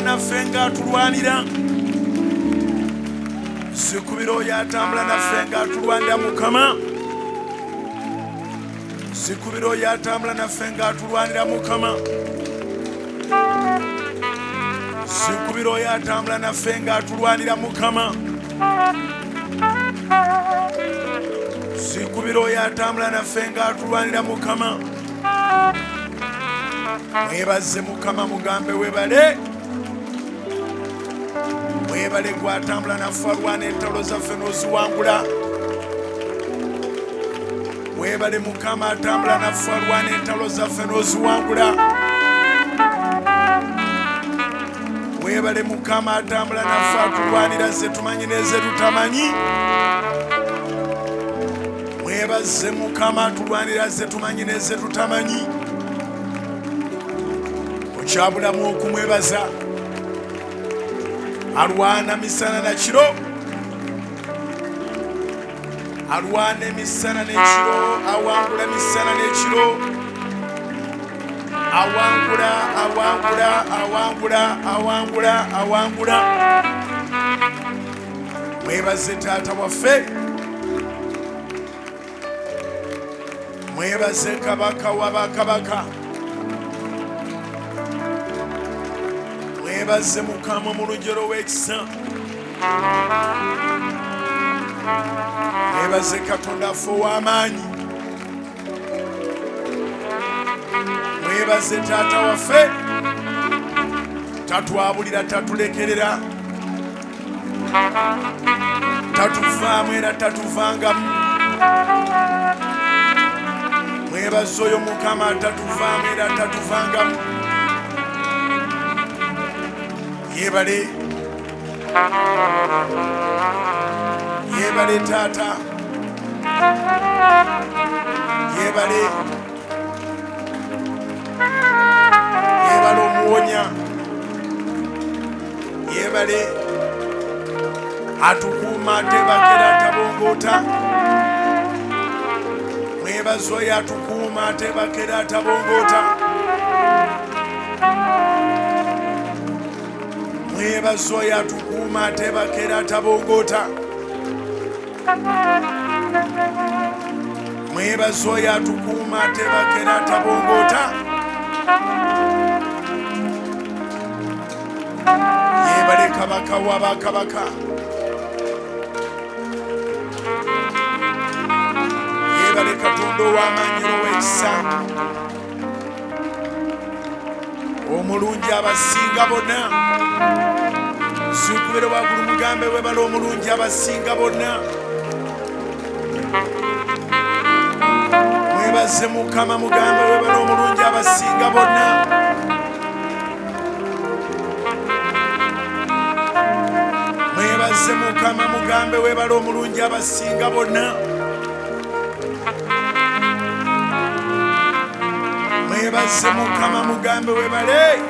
naffe ng'atulwanira. Zikubira oyo atambula naffe ng'atulwanira Mukama. Zikubira oyo atambula naffe ng'atulwanira Mukama. Zikubira oyo atambula naffe ng'atulwanira Mukama. Zikubira oyo atambula naffe ng'atulwanira Mukama. Mwebaze Mukama, mugambe webale. Mwebale gwatambula naffe alwana entalo zaffe n'oziwangula. Mwebale Mukama atambula naffe alwana entalo zaffe n'oziwangula. Mwebale Mukama atambula naffe atulwanira ze tumanyi n'eze tutamanyi. Mwebaze Mukama atulwanira ze tumanyi n'eze tutamanyi. Okyabulamu okumwebaza. Alwana misana na kiro, alwana emisana n'ekiro, awangula misana n'ekiro, awangula, awangula, awangula, awangula, awangula. Mwebaze taata waffe, mwebaze kabaka wa bakabaka, mwebaze Mukama mu lugero w'ekisa, mwebaze Katonda affe ow'amaanyi, mwebaze taata waffe tatwabulira, tatulekerera, tatuvaamu era tatuvangamu. Mwebaze oyo Mukama tatuvaamu era tatuvangamu. Yebale, yebale taata, yebale, yebale omuwonya, yebale atukuuma atebakera atabongoota. Mwebaze oyo atukuuma atebakera atabongoota. Mwebaze oyo atukuuma atebakera atabongoota. Mwebaze oyo atukuuma atebakera atabongoota. Yebale kabaka wa bakabaka, yebale Katonda ow'amaanyi ow'ekisa, omulungi abasinga bonna. Zikubire waggulu mugambe webale omulungi abasinga bonna. Mwebaze Mukama, mugambe webale omulungi abasinga bonna. Mwebaze Mukama, mugambe webale omulungi abasinga bonna. Mwebaze Mukama, mugambe webale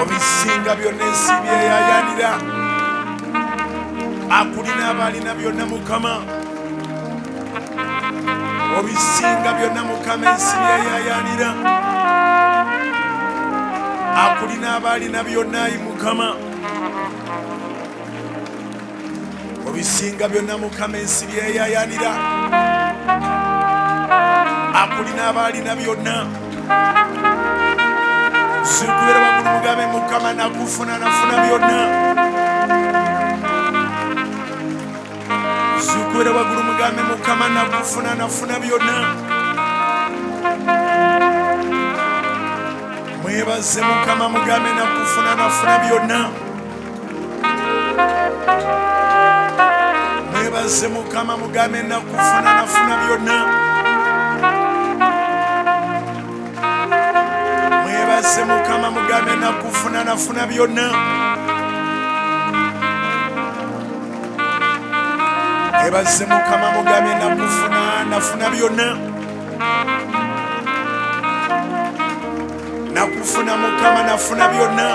obisinga byonna ensi byeyayanira. Akulina abalina byonna Mukama, obisinga byonna Mukama ensi byeyayanira. Akulina abalina byonna ayi Mukama, obisinga byonna Mukama ensi byeyayanira. Akulina abalina byonna. Zikubira waggulu mugambe Mukama nakufuna, nafuna byonna. Zikubira waggulu mugambe Mukama nakufuna, nafuna byonna. Mwebaze Mukama, mugambe nakufuna, nafuna byonna. Mwebaze Mukama, mugambe nakufuna, nafuna byonna. Mwebaze Mukama, mugambe nakufuna, nafuna byonna. Mwebaze Mukama, mugambe nakufuna, nafuna byonna. Nakufuna Mukama, nafuna byonna.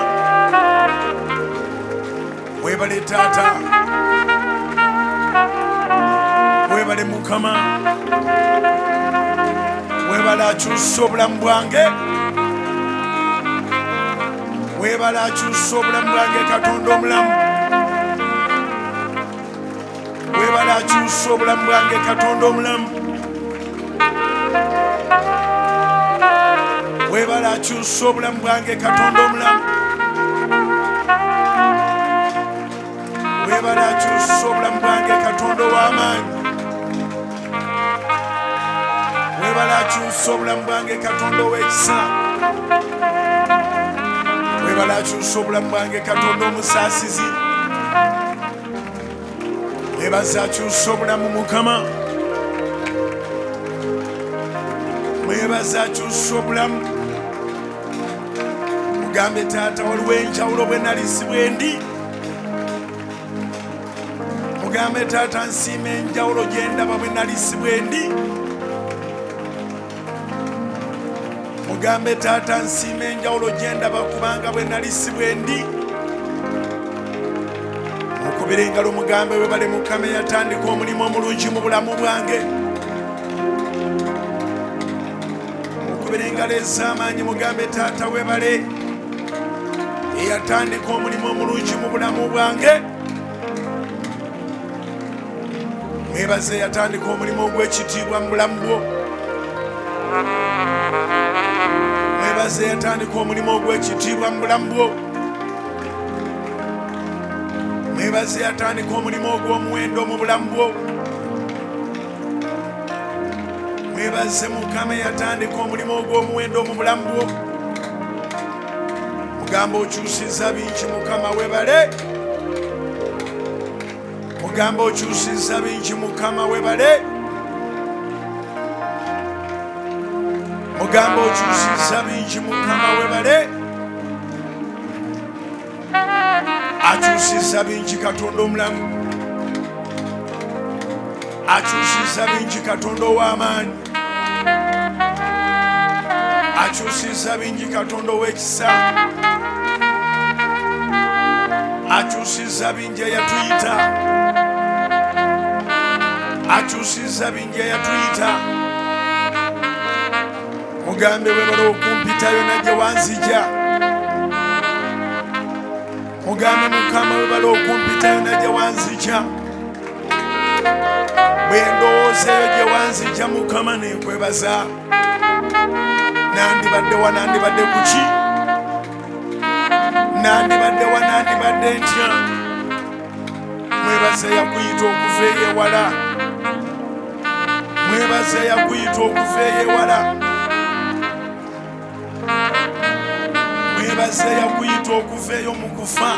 Mwebale taata, mwebale Mukama, mwebale akyusa obulamu bwange. Mwebale akyusa obulamu bwange Katonda omulamu. Mwebale akyusa obulamu bwange Katonda omulamu. Mwebale akyusa obulamu bwange Katonda omulamu. Mwebale akyusa obulamu bwange Katonda ow'amaanyi. Mwebale akyusa obulamu bwange Katonda ow'ekisa. Mwebale akyusa obulamu bwange Katonda omusaasizi. Mwebaze akyusa obulamu Mukama. Mwebaze akyusa obulamu. Mugambe taata waliwo enjawulo bwe nali si bwe ndi. Mugambe taata nsiima enjawulo gye ndaba bwe nali si bwe ndi. Mugambe taata nsiima enjawulo gye ndaba kubanga bwe nali si bwe ndi. Mukubire engalo mugambe webale Mukama eyatandika omulimu omulungi mu bulamu bwange. Mukubire engalo ez'amaanyi mugambe taata webale eyatandika omulimu omulungi mu bulamu bwange. Mwebaze eyatandika omulimu ogw'ekitiibwa mu bulamu bwo. Mwebaze eyatandika omulimu ogw'ekitiibwa mu bulamu bwo. Mwebaze eyatandika omulimu ogw'omuwendo mu bulamu bwo. Mwebaze Mukama eyatandika omulimu ogw'omuwendo mu bulamu bwo. Mugambe okyusizza bingi Mukama webale. Mugambe okyusizza bingi Mukama webale. Mugambe okyusizza bingi Mukama webale. Akyusizza bingi Katonda omulamu. Akyusizza bingi Katonda ow'amaanyi. Akyusizza bingi Katonda ow'ekisa. Akyusizza bingi eyatuyita. Akyusizza bingi eyatuyita. Mugambe webale okumpita yonna gye wanzija. Mugambe Mukama webale okumpita yonna gye wanzija. Bwe ndowooza eyo gye wanzija Mukama nenkwebaza. Nandibadde wa, nandibadde ku ki? Nandibadde wa, nandibadde ntya? Mwebaze yakuyita okuva eyo ewala. Mwebaze yakuyita okuva eyo ewala. Mwebaze yakuyita okuva eyo mu kufa.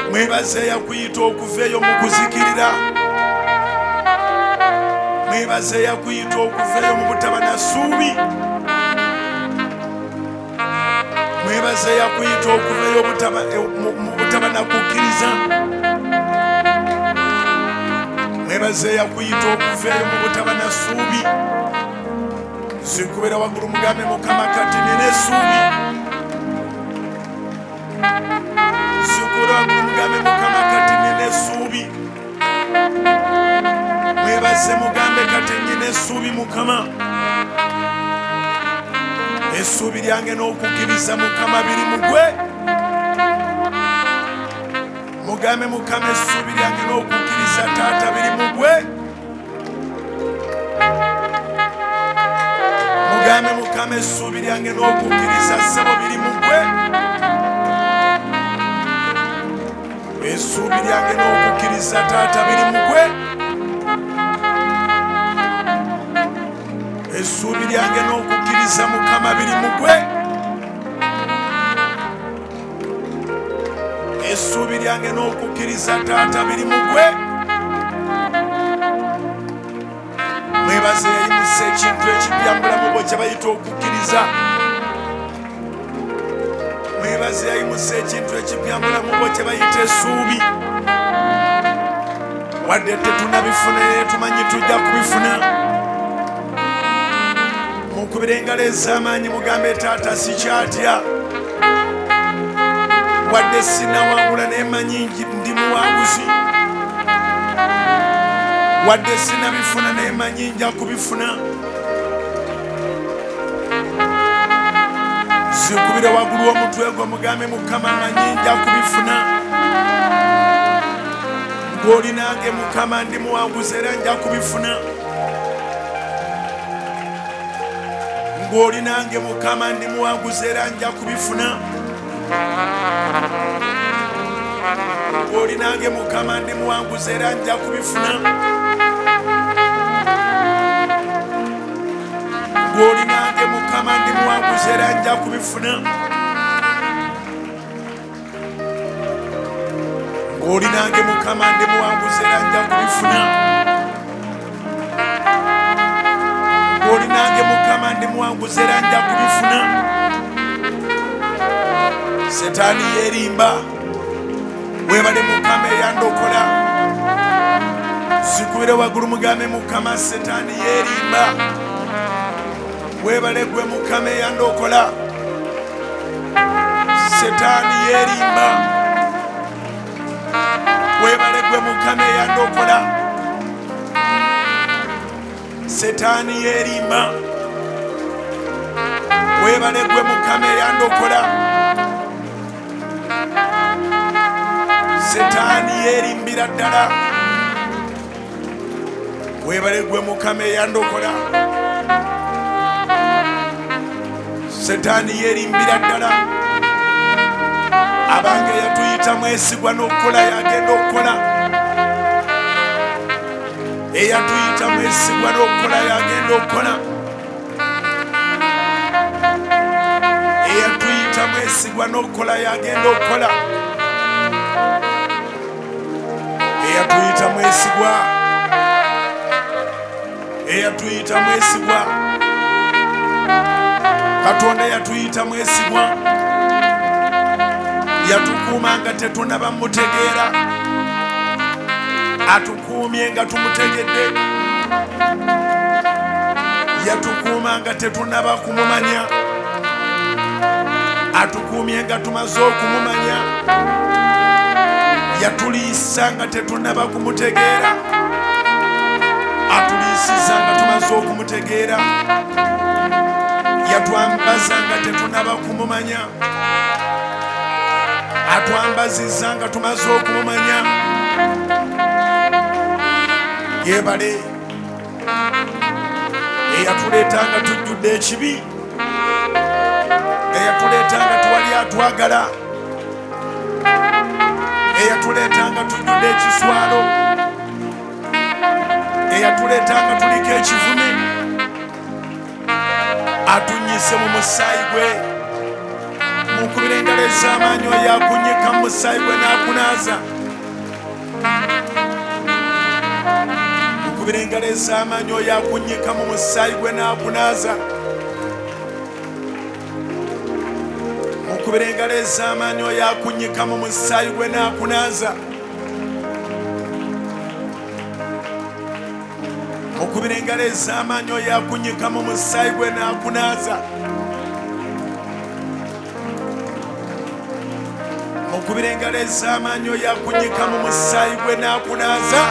Mwebaze yakuyita okuva eyo mu kuzikirira. Mwebaze yakuyita okuva eyo mu butaba na ssuubi. Mwebaze yakuyita okuva eyo mu butaba na kukkiriza. Mwebaze yakuyita okuva eyo mu butaba na ssuubi. Zikubera waggulu mugambe Mukama kati nina essuubi. Zikubera waggulu mugambe Mukama kati nina essuubi. Mwebaze mugambe kati nina essuubi Mukama. Essuubi lyange n'okukkiriza Mukama biri mu ggwe. Mugambe Mukama essuubi lyange n'okukkiriza taata biri mu ggwe. Mugambe Mukama essuubi lyange n'okukkiriza ssebo biri mu ggwe. Essuubi lyange n'okukkiriza taata biri mu ggwe. Essuubi lyange n'okukkiriza Mukama biri mu ggwe. Essuubi lyange n'okukkiriza taata biri mu ggwe. Mwebaze yayimusa ekintu ekipya mu bulamu bwo kye bayita okukkiriza. Mwebaze yayimusa ekintu ekipya mu bulamu bwo kye bayita essuubi. Wadde tetunnabifuna naye tumanyi tujja kubifuna. Mukubire engalo ez'amaanyi mugambe taata sikyatya. Wadde sinnawangula naye manyi ndi muwanguzi. Wadde sinnabifuna naye manyi nja kubifuna. Zikubire waggulu w'omutwe gwo, mugambe Mukama manyi nja kubifuna. Ng'oli nange Mukama ndi muwanguzi era nja kubifuna. Ng'oli nange Mukama ndi muwanguzi era nja kubifuna. Ng'oli nange Mukama ndi muwanguzi era nja kubifuna. Ng'oli nange Mukama ndi muwanguzi era nja kubifuna. Ng'oli nange Mukama ndi muwanguzi era nja kubifuna. Ng'oli nange Mukama ndi muwanguzi era nja kubifuna. Setaani yeerimba. Weebale Mukama eyandokola. Zikubire waggulu mugambe Mukama setaani yeerimba. Weebale gwe Mukama eyandokola. Setaani yeerimba. Weebale gwe Mukama eyandokola. Setaani yeerimba. Weebale gwe Mukama eyandokola. Setaani yeerimbira ddala. Weebale gwe Mukama eyandokola. Setaani yeerimbira ddala. Abange yatuyita mwesigwa n'okukola yagenda okukola. Eyatuyita mwesigwa n'okukola yagenda okukola. Eyatuyita mwesigwa n'okukola yagenda okukola. Eyatuyita mwesigwa. Eyatuyita mwesigwa. Katonda yatuyita mwesigwa. Yatukuuma nga tetunaba mutegeera. Atukuumye nga tumutegedde. Yatukuuma nga tetunaba kumumanya. Atukuumye nga tumaze okumumanya. Yatuliisa nga tetunaba kumutegeera. Atuliisiza nga tumaze okumutegeera. Yatwambaza nga tetunaba kumumanya. Atwambazizza nga tumaze okumumanya. Yeebale eyatuleeta nga tujjudde ekibi, eyatuleeta nga tewali atwagala, eyatuleeta nga tujjudde ekiswalo, eyatuleeta nga tuliko ekivume, atunyise mu musaayi gwe. Mukubire engalo ez'amaanyi oyo akunyika mu musaayi gwe n'akunaaza. Mukubire engalo ez'amaanyi oyo akunyika mu musaayi gwe n'akunaaza. Mukubire engalo ez'amaanyi oyo akunyika mu musaayi gwe n'akunaaza. Mukubire engalo ez'amaanyi oyo akunyika mu musaayi gwe n'akunaaza. Mukubire engalo ez'amaanyi oyo akunyika mu musaayi gwe n'akunaaza.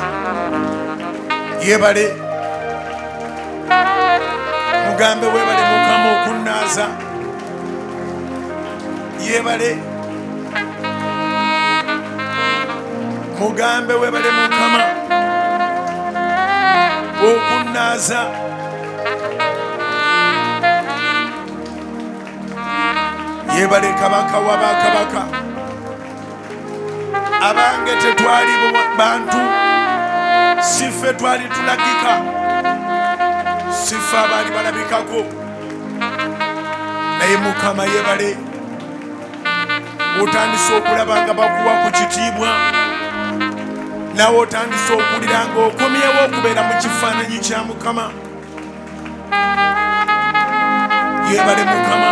Yeebale. Mugambe weebale Mukama okunnaaza. Yeebale. Mugambe weebale Mukama okunnaaza. Yeebale Kabaka wa bakabaka. Abange tetwali bantu, si ffe twali tulagika, si ffe abaali balabikako, naye Mukama yeebale. Otandise okulaba nga bakuwa ku kitiibwa, nawe otandise okuwulira ng'okomyewo okubeera mu kifaananyi kya Mukama. Yeebale Mukama.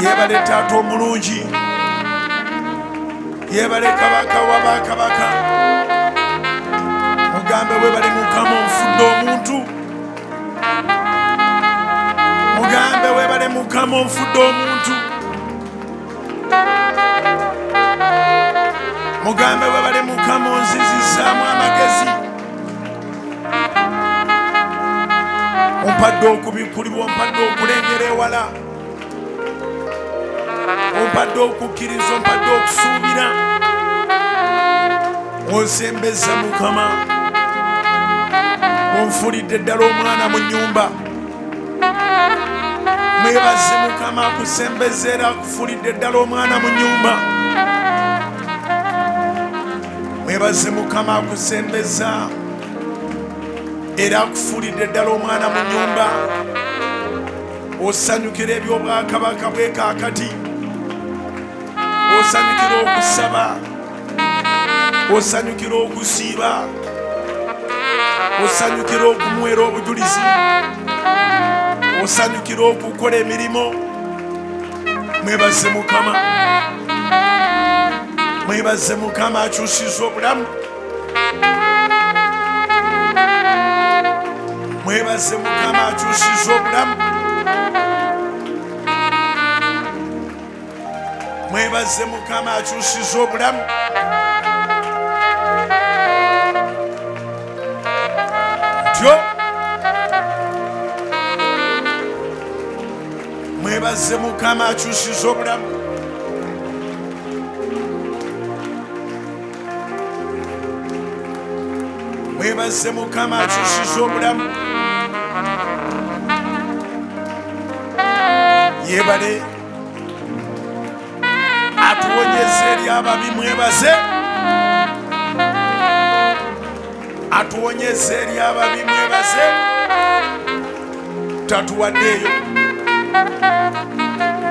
Yeebale Taata omulungi. Yeebale Kabaka wa bakabaka. Mugambe weebale Mukama onfudde omuntu. Mugambe weebale Mukama onfudde omuntu. Mugambe weebale Mukama onzizizaamu amagezi. Ompadde okubikkulibwa, ompadde okulengera ewala, ompadde okukkiriza, ompadde okusuubira. Onsembeza Mukama, onfuulidde ddala omwana mu nnyumba. Mwebaze Mukama akusembeza era akufuulidde ddala omwana mu nnyumba. Mwebaze Mukama akusembeza era akufuulidde ddala omwana mu nnyumba. Osanyukira eby'obwakabaka bwe kaakati, osanyukira okusaba, osanyukira okusiiba, osanyukira okumuweera obujulizi, osanyukira okukola emirimu. Mwebaze Mukama, mwebaze Mukama akyusiza obulamu. Mwebaze Mukama akyusiza obulamu. Mwebaze Mukama akyusiza obulamu. Tyo mwebaze Mukama akyusiza obulamu. Mwebaze Mukama akyusiza obulamu. Yebale atuwonyeza eri ababi. Mwebaze atuwonyeza eri ababi. Mwebaze tatuwaddeeyo,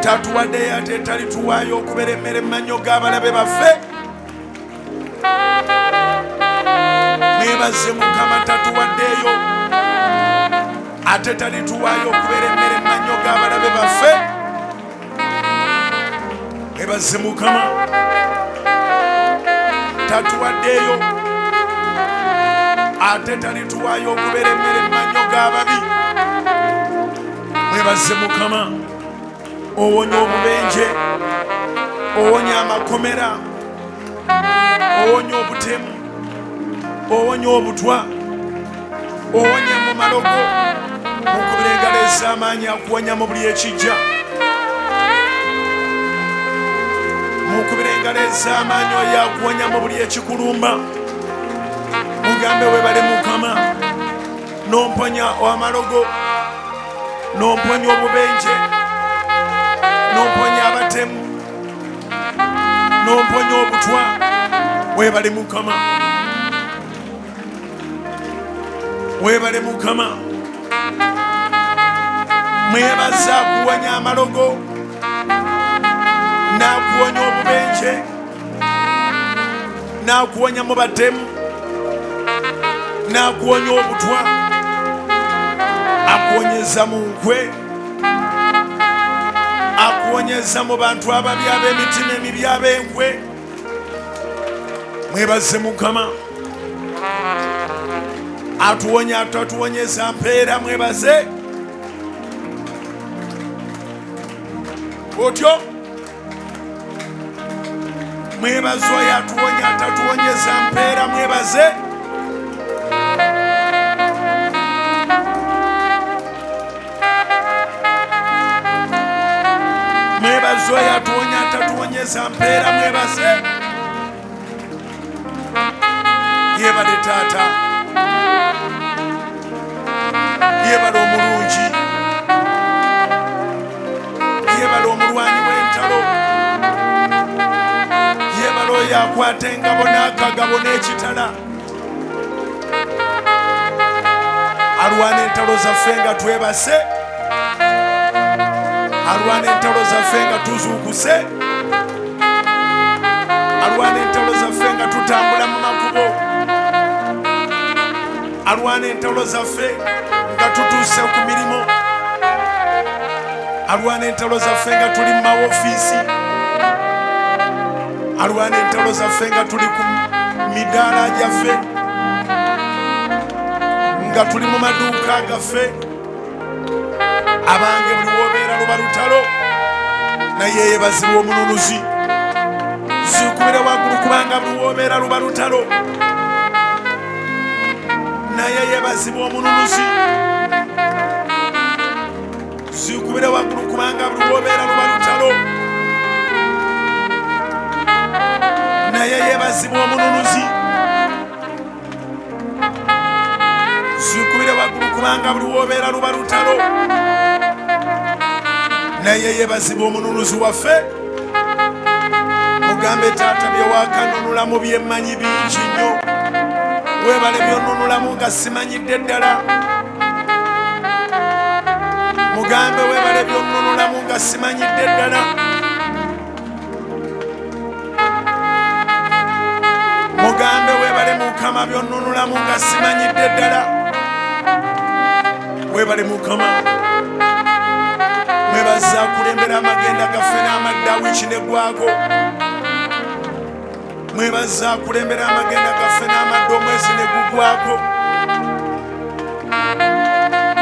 tatuwaddeeyo ate talituwaayo okubeera emmere mu mannyo g'abalabe baffe. Mwebaze Mukama tatuwaddeeyo ate talituwaayo okubeera emmere mu mannyo g'abalabe baffe. Mwebaze Mukama tatuwaddeeyo ate talituwaayo okubeera emmere mu mannyo g'ababi. Mwebaze Mukama owonya obubenje, owonya amakomera, owonya obutemu, owonya obutwa, owonya mu malogo. Mukubira engalo ez'amaanyi akuwonya mu buli ekijja. Mukubira engalo ez'amaanyi oyo akuwonya mu buli ekikulumba. Mugambe webale Mukama, n'omponya amalogo, n'omponya obubenje, n'omponya abatemu, n'omponya obutwa. Webale Mukama, webale Mukama. Mwebaze akuwonya amalogo, n'akuwonya obubenje, n'akuwonya mu batemu, n'akuwonya obutwa, akuwonyeza mu nkwe, akuwonyeza mu bantu ababi ab'emitima emibi ab'enkwe. Mwebaze Mukama atuwonya, atatuwonyeza mpeera. Mwebaze otyo. Mwebaze oyo atuwonya, atatuwonyeza mpeera. Mwebaze. Mwebaze oyo atuwonya, atatuwonyeza mpeera. Mwebaze. Yebale taata, yebale omulungi, yebale omulwanyi w'entalo, yebale oyo akwata engabo n'akagabo n'ekitala, alwana entalo zaffe nga twebase, alwana entalo zaffe nga tuzuukuse, alwana entalo zaffe nga tutambula mu makubo, alwana entalo zaffe nga tutuuse ku mirimu, alwana entalo zaffe nga tuli mu mawofiisi, alwana entalo zaffe nga tuli ku midaala gyaffe, nga tuli mu maduuka gaffe. Abange buli wobeera luba lutalo, naye yebazibwa omununuzi. Zikubire waggulu, kubanga buli wobeera luba lutalo, naye yebazibwa omununuzi. Zikubire waggulu kubanga buli wobeera luba lutalo. Naye yeebazibwa omununuzi. Zikubire waggulu kubanga buli wobeera luba lutalo. Naye yeebazibwa omununuzi waffe. Mugambe taata bye waakanunulamu bye mmanyi bingi nnyo. Weebale by'onnunulamu nga simanyidde ddala. Mugambe weebale by'onnunulamu nga simanyidde ddala. Mugambe weebale Mukama by'onnunulamu nga simanyidde ddala. Weebale Mukama. Mwebaza akulembera amagenda gaffe n'amadda wiiki neggwako. Mwebaza akulembera amagenda gaffe n'amadda omwezi ne gugwako.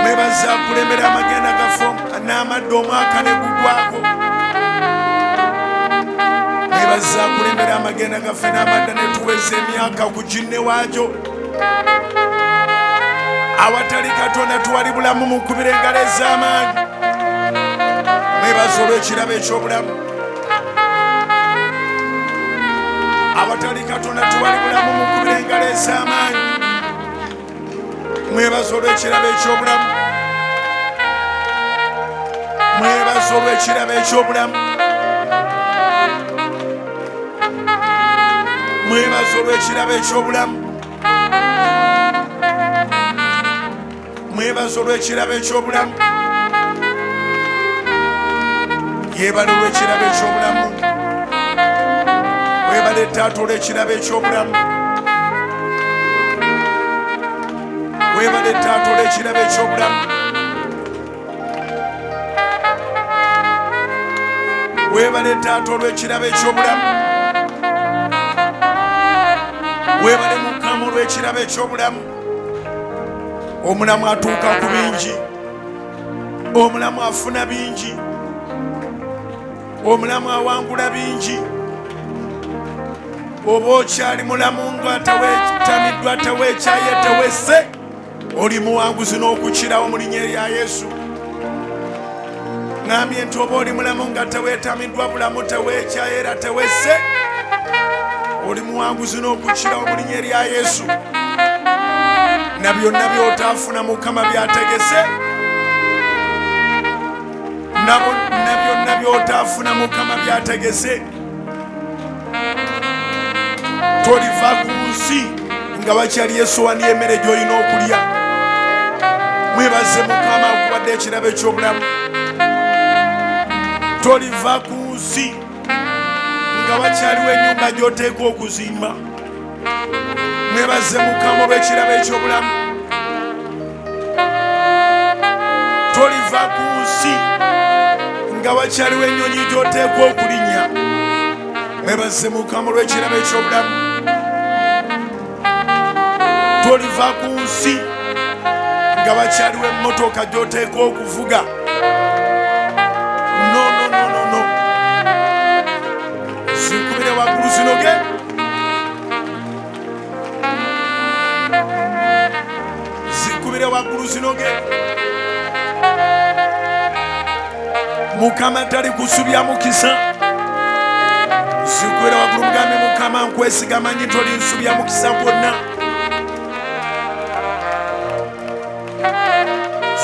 Mwebaza akulembera amagenda gaffe n'amadda omwaka ne gugwako. Mwebaza akulembera amagenda gaffe n'amadda ne tuweza emyaka ku ginne waagyo. Awatali Katonda tuwali bulamu, mukubire engalo ez'amaanyi. Mwebaza olw'ekirabo eky'obulamu. Awatali Katonda tuwali bulamu, mukubire engalo ez'amaanyi. Mwebaza olw'ekirabo eky'obulamu. Mwebaza olw'ekirabo eky'obulamu. Mwebaza olw'ekirabo eky'obulamu. Mwebaza olw'ekirabo eky'obulamu. Yeebale olw'ekirabo eky'obulamu. Weebale taata olw'ekirabo eky'obulamu. Weebale taata olw'ekirabo eky'obulamu. Weebale taata olw'ekirabo eky'obulamu. Weebale Mukama olw'ekirabo eky'obulamu. Omulamu atuuka ku bingi. Omulamu afuna bingi. Omulamu awangula bingi. Oba okyali mulamu nga tewetamiddwa, tewekyaye, tewesse, oli muwanguzi n'okukirawo mu linnya erya Yesu. Ŋŋambye nti oba oli mulamu nga teweetamiddwa bulamu, teweekyaye era tewesse, oli muwanguzi n'okukirawo mu linnya erya Yesu. Na byonna by'otaafuna Mukama by'ategese. Na byonna by'otaafuna Mukama by'ategese. Toliva ku nsi nga wakyali essowaani y'emmere gy'olina okulya. Mwebaze Mukama akuwadde ekirabo eky'obulamu. Toliva ku nsi nga wakyaliwo ennyumba gy'oteekwa okuzimba. Mwebaze Mukama olw'ekirabo eky'obulamu. Toliva ku nsi nga wakyaliwo ennyonyi gy'oteekwa okulinnya. Mwebaze Mukama olw'ekirabo eky'obulamu. Toliva ku nsi nga wakyaliwo emmotoka gy'oteekwa okuvuga. No, no, no, no, no. Zikubire waggulu zinoge. Zikubire waggulu zinoge. Mukama tali kusubya mukisa. Zikubire waggulu mugambe Mukama nkwesiga manyi tolinsubya mukisa gwonna.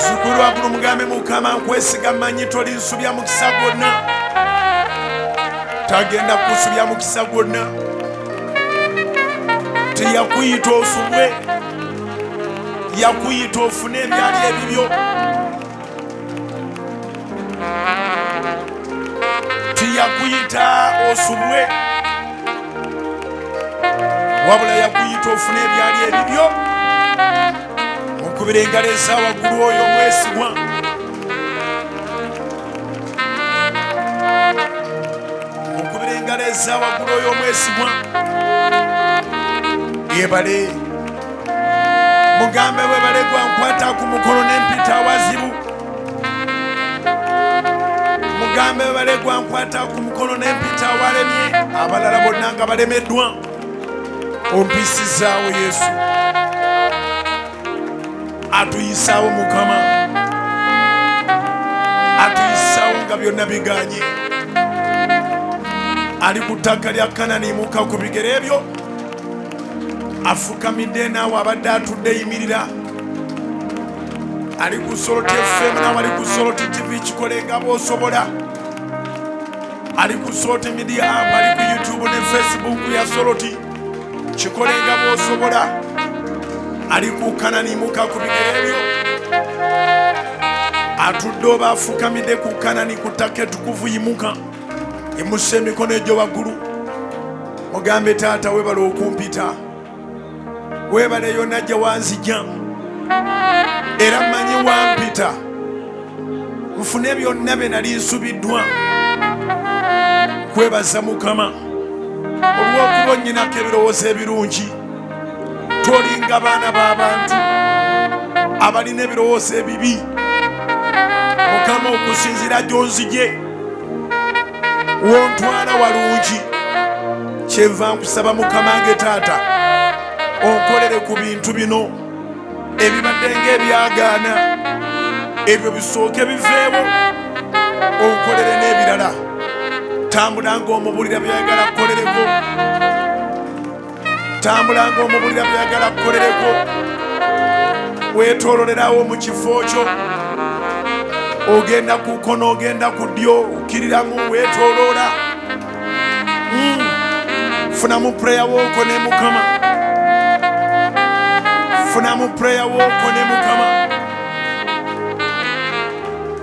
Zikubire waggulu mugambe Mukama nkwesiga manyi tolinsubya mukisa gwonna. Tagenda kukusubya mukisa gwonna. Teyakuyita osubwe, yakuyita ofune ebyali ebibyo. Teyakuyita osubwe, wabula yakuyita ofune ebyali ebibyo. Mukubire engalo eza waggulu oyo omwesigwa. Mukubire engalo eza waggulu oyo omwesigwa. Yebale. Mugambe webale gwankwata ku mukono n'empita awazibu. Mugambe webale gwankwata ku mukono n'empita awalemye, abalala bonna nga balemeddwa. Ompisizaawo Yesu. Atuyisaawo Mukama. Atuyisawo nga byonna biganye. Ali ku ttaka lya Kanani, yimuka ku bigere ebyo. Afukamidde naawe abadde atudde, yimirira. Ali ku Soloti FM naawe ali ku Soloti TV, kikole nga bw'osobola. Ali ku Soloti Media App, ali ku YouTube ne Facebook ya Soloti, kikole nga bw'osobola. Ali ku Kanani, yimuka ku bigere ebyo. Atudde oba afukamidde ku Kanani, ku ttaka ettukuvu, yimuka, yimusa emikono egyo waggulu, mugambe, taata weebale okumpita, weebale yonna gye wanzija, era mmanyi wampita nfune byonna bye nali nsubiddwa. Kwebaza Mukama olw'okuba onnyinako ebirowoozo ebirungi. Tolinga baana b'abantu abalina ebirowoozo ebibi. Mukama, okusinziira gy'onzije, wontwala walungi, kyenva nkusaba Mukama nge taata onkolere ku bintu bino ebibadde ng'ebyagaana, ebyo bisooke biveewo, onkolere n'ebirala. Tambula ng'omubulira byayagala kukolereko, tambula ng'omubulira byayagala kukolereko. Weetoololerawo mu kifo kyo, ogenda ku kkono, ogenda ku ddyo, okkiriramu, weetooloola. Funamu prayer walk ne Mukama, funamu prayer walk ne Mukama,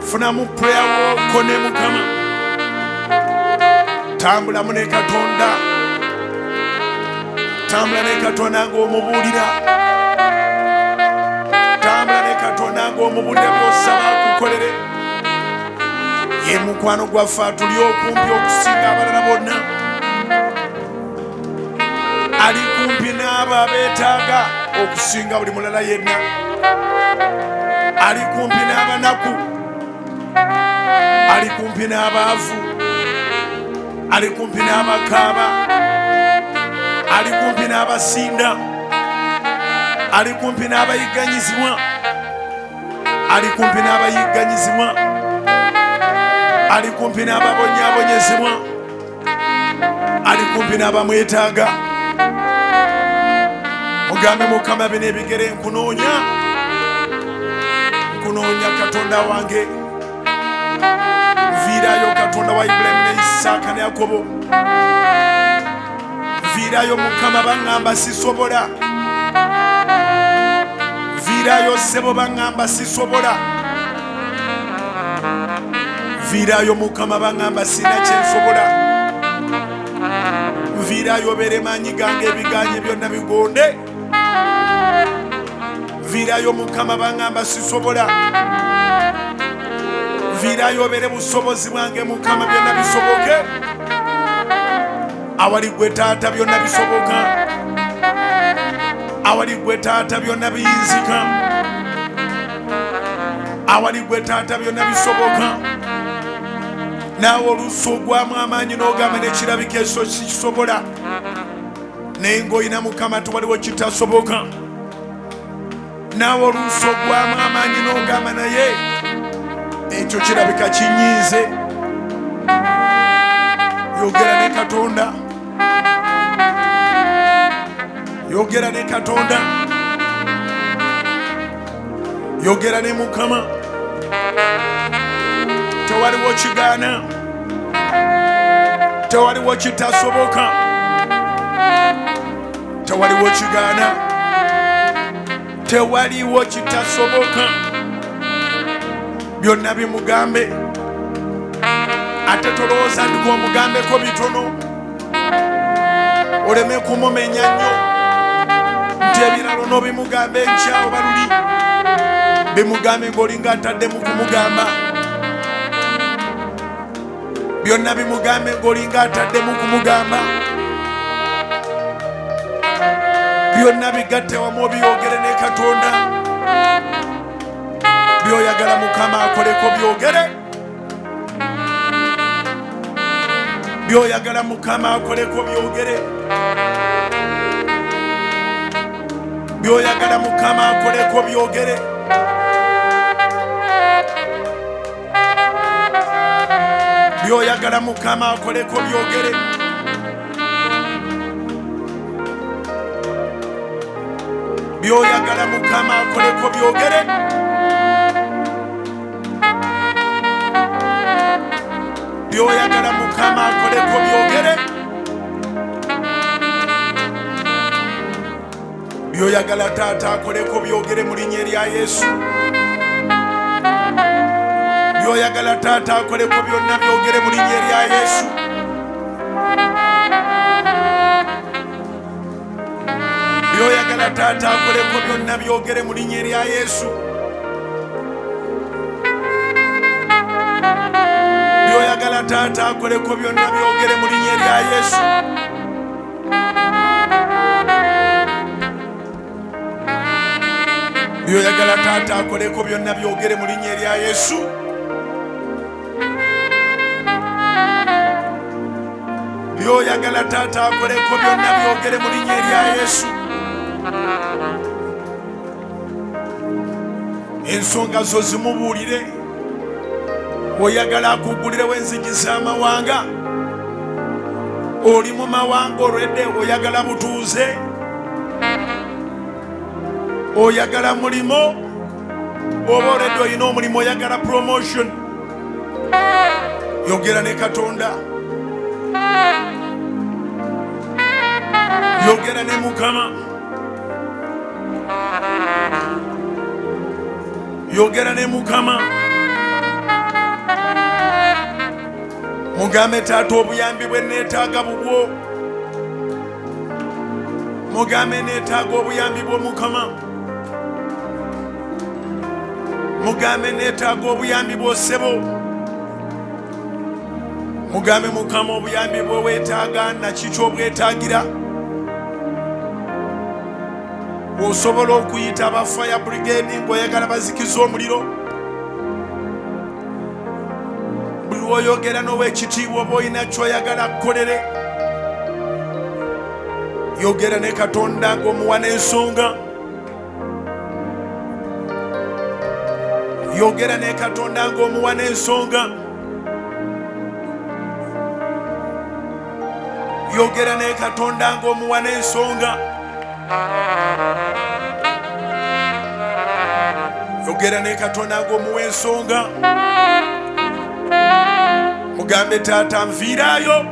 funamu prayer walk ne Mukama. Tambulamu ne Katonda, tambula ne Katonda ng'omubuulira, tambula ne Katonda ng'omubuulira by'osaba akukolere. Ye mukwano gwaffe atuli okumpi okusinga abalala bonna, ali kumpi n'abo abeetaaga okusinga buli mulala yenna, ali kumpi n'abanaku, ali kumpi n'abaavu, ali kumpi n'abakaaba, ali kumpi n'abasinda, ali kumpi n'abayigganyizibwa, ali kumpi n'abayigganyizibwa, ali kumpi n'ababonyaabonyezebwa, ali kumpi n'abamwetaaga. Mugambe, Mukama, bino ebigere nkunoonya, nkunoonya Katonda wange. Nviirayo Katonda wa Ibulayimu ne Isaaka ne Yakobo, nviirayo Mukama, baŋŋamba sisobola. Nviirayo ssebo, baŋŋamba sisobola. Nviirayo Mukama, baŋŋamba sina kyensobola. Nviirayo obeere maanyi gange, ebiganye byonna bigonde. Nviirayo Mukama, baŋŋamba sisobola. Nviirayo obeere busobozi bwange Mukama, byonna bisoboke. Awali gwe taata byonna bisoboka, awali gwe taata byonna biyinzika, awali gwe taata byonna bisoboka. Naawe oluusi ogwamu amaanyi n'ogamba nekirabika ekyo kisobola, naye ng'olina Mukama tewaliwo kitasoboka. Naawe oluusi ogwamu amaanyi n'ogamba naye ekyo kirabika kinyiize. Yogera ne Katonda, yogera ne Katonda, yogera ne Mukama. Tewaliwo kigaana, tewaliwo kitasoboka, tewaliwo kigaana, tewaliwo kitasoboka. Byonna bimugambe, ate tolowooza nti gw'omugambeko bitono, oleme kumumenya nnyo nti ebiralo n'obimugamba enkya oba luli. Bimugambe ng'olinga ataddemu kumugamba. Byonna bimugambe ng'olinga ataddemu kumugamba. Byonna bigatte wamu obyogere ne Katonda. By'oyagala Mukama akoleko byogere, by'oyagala Mukama akoleko byogere, by'oyagala Mukama akoleko byogere. By'oyagala Mukama akoleko byogere. By'oyagala Mukama akoleko byogere. By'oyagala Mukama akoleko byogere. By'oyagala taata akoleko byogere mu linnya erya Yesu. By'oyagala taata akoleko byonna byogere mu linnya erya Yesu. By'oyagala taata akoleko byonna byogere mu linnya erya Yesu. By'oyagala taata akoleko byonna byogere mu linnya erya Yesu. By'oyagala taata akoleko byonna byogere mu linnya erya Yesu. By'oyagala taata akoleko byonna byogere mu linnya erya Yesu. Ensonga zo zimubuulire. Oyagala akuggulirewo enzigi z'amawanga. Oli mu mawanga olwedde, oyagala butuuze, oyagala mulimo, oba olwedde olina omulimu oyagala promotion. Yogera ne Katonda, yogera ne Mukama, yogera ne Mukama. Mugambe taata obuyambi bwe neetaaga bubwo. Mugambe neetaaga obuyambi bwo Mukama. Mugambe neetaaga obuyambi bwo ssebo. Mugambe Mukama obuyambi bwe weetaaga naki ky'obwetaagira. Osobola okuyita aba fire brigade ng'oyagala bazikiza omuliro. Buli lw'oyogera n'owekitiibwa oba olina ky'oyagala akukolere, yogera ne Katonda ng'omuwa n'ensonga. Yogera ne Katonda ng'omuwa n'ensonga. Yogera ne Katonda ng'omuwa n'ensonga. Yogera ne Katonda ng'omuwa ensonga. Mugambe taata nviiraayo.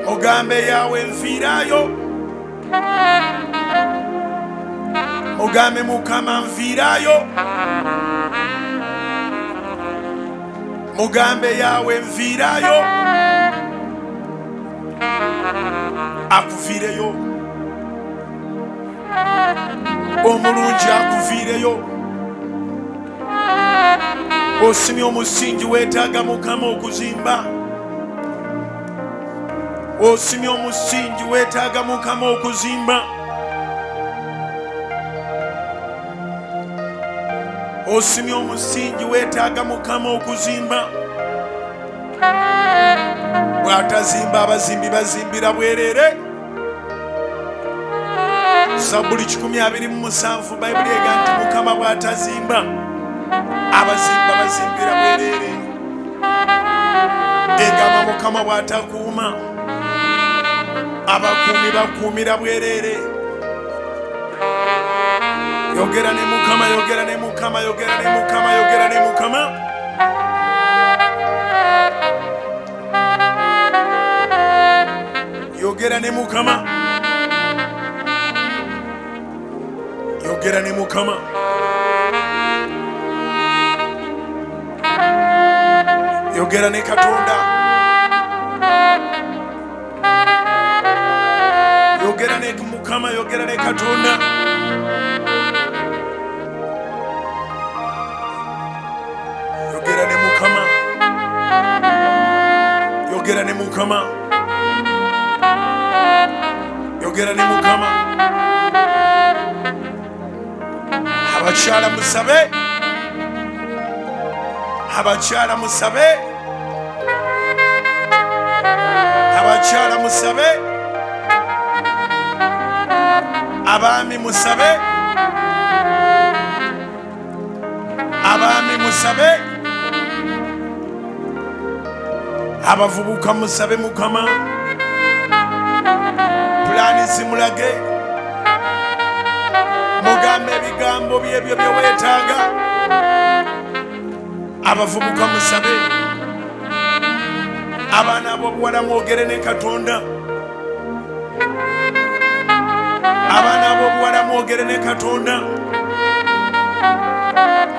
Mugambe Yaawe nviiraayo. Mugambe Mukama nviiraayo. Mugambe Yaawe nviiraayo. Akuviireyo. Omulungi akuviireyo. Osimye omusingi weetaaga Mukama okuzimba. Osimye omusingi weetaaga Mukama okuzimba. Osimye omusingi weetaaga Mukama okuzimba. Bw'atazimba abazimbi bazimbira bwereere. Zabbuli 127 Bayibuli ega nti Mukama bw'atazimba abazimba bazimbira bwereere. Egamba Mukama bw'atakuuma abakuumi bakuumira bwereere. Yogera ne Mukama, yogera ne Mukama, yogera ne Mukama, yogera ne Mukama. Yogera ne Mukama. Yogera ne Mukama. Yogera ne Katonda. Yogera ne Mukama, yogera ne Katonda. Yogera ne Mukama. Yogera ne Mukama. Yogera ne Mukama. Abakyala musabe. Abakyala musabe. Abakyala musabe. Abaami musabe. Abaami musabe. Abavubuka musabe Mukama, pulaani zimulage, mugambe ebigambo byebyo bye weetaaga. Abavubuka musabe. Abaana ab'obuwala mwogere ne Katonda. Abaana ab'obuwala mwogere ne Katonda.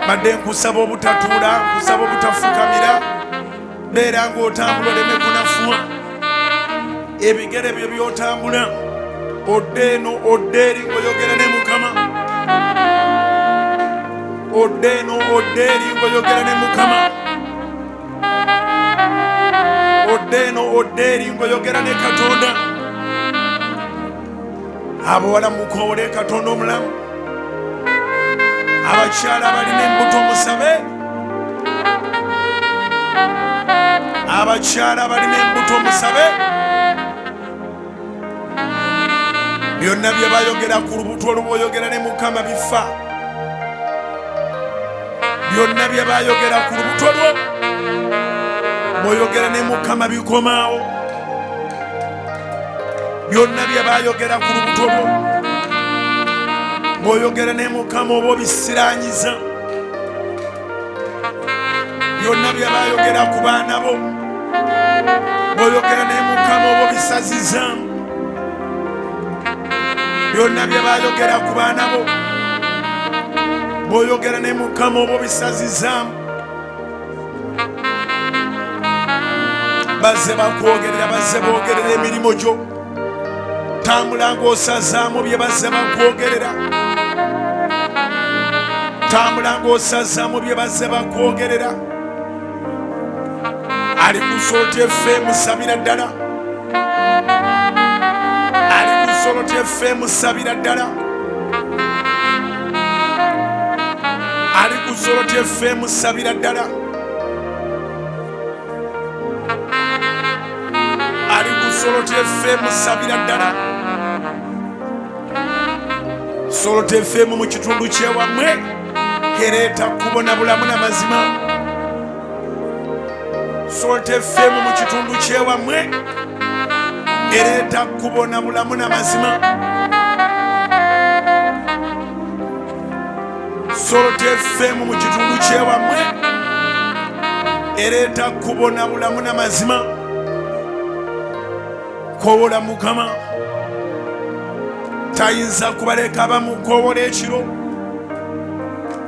Badde nkusaba obutatuula, nkusaba obutafukamira, beera ng'otambula oleme kunafuwa. Ebigere byo by'otambula, odde eno odde eri ng'oyogera ne Mukama. Odde eno odde eri ng'oyogera ne Mukama. Odde eno odde eri ng'oyogera ne Katonda. Abawala mukoowole Katonda omulamu. Abakyala abalina embuto musabe. Abakyala abalina embuto musabe. Byonna bye bayogera ku lubuto olwo bw'oyogera ne Mukama bifa. Byonna bye bayogera ku lubuto lwo bw'oyogera ne Mukama bikomaawo. Byonna bye bayogera ku lubuto lwo bw'oyogera ne Mukama oba obisiranyiza. Byonna bye bayogera ku baana bo bw'oyogera ne Mukama oba obisazizaamu. Byonna bye bayogera ku baana bo bw'oyogera ne Mukama oba obisazizaamu. Bazze bakwogerera, bazze boogerera emirimu gyo. Tambula ng'osazaamu bye bazze bakwogerera. Tambula ng'osazaamu bye bazze bakwogerera. Ali ku Salt FM sabira ddala. Ali ku Salt FM sabira ddala. Ali ku Salt FM sabira ddala. Ali ku Salt FM sabira ddala. Salt FM mu kitundu kyewammwe ereeta kubona bulamu na mazima. Salt FM mu kitundu kyewammwe ereeta kubona bulamu na mazima. Salt FM mu kitundu kyewammwe ereeta kubona bulamu na mazima. Kowola Mukama, tayinza kubaleka bamukowola ekiro,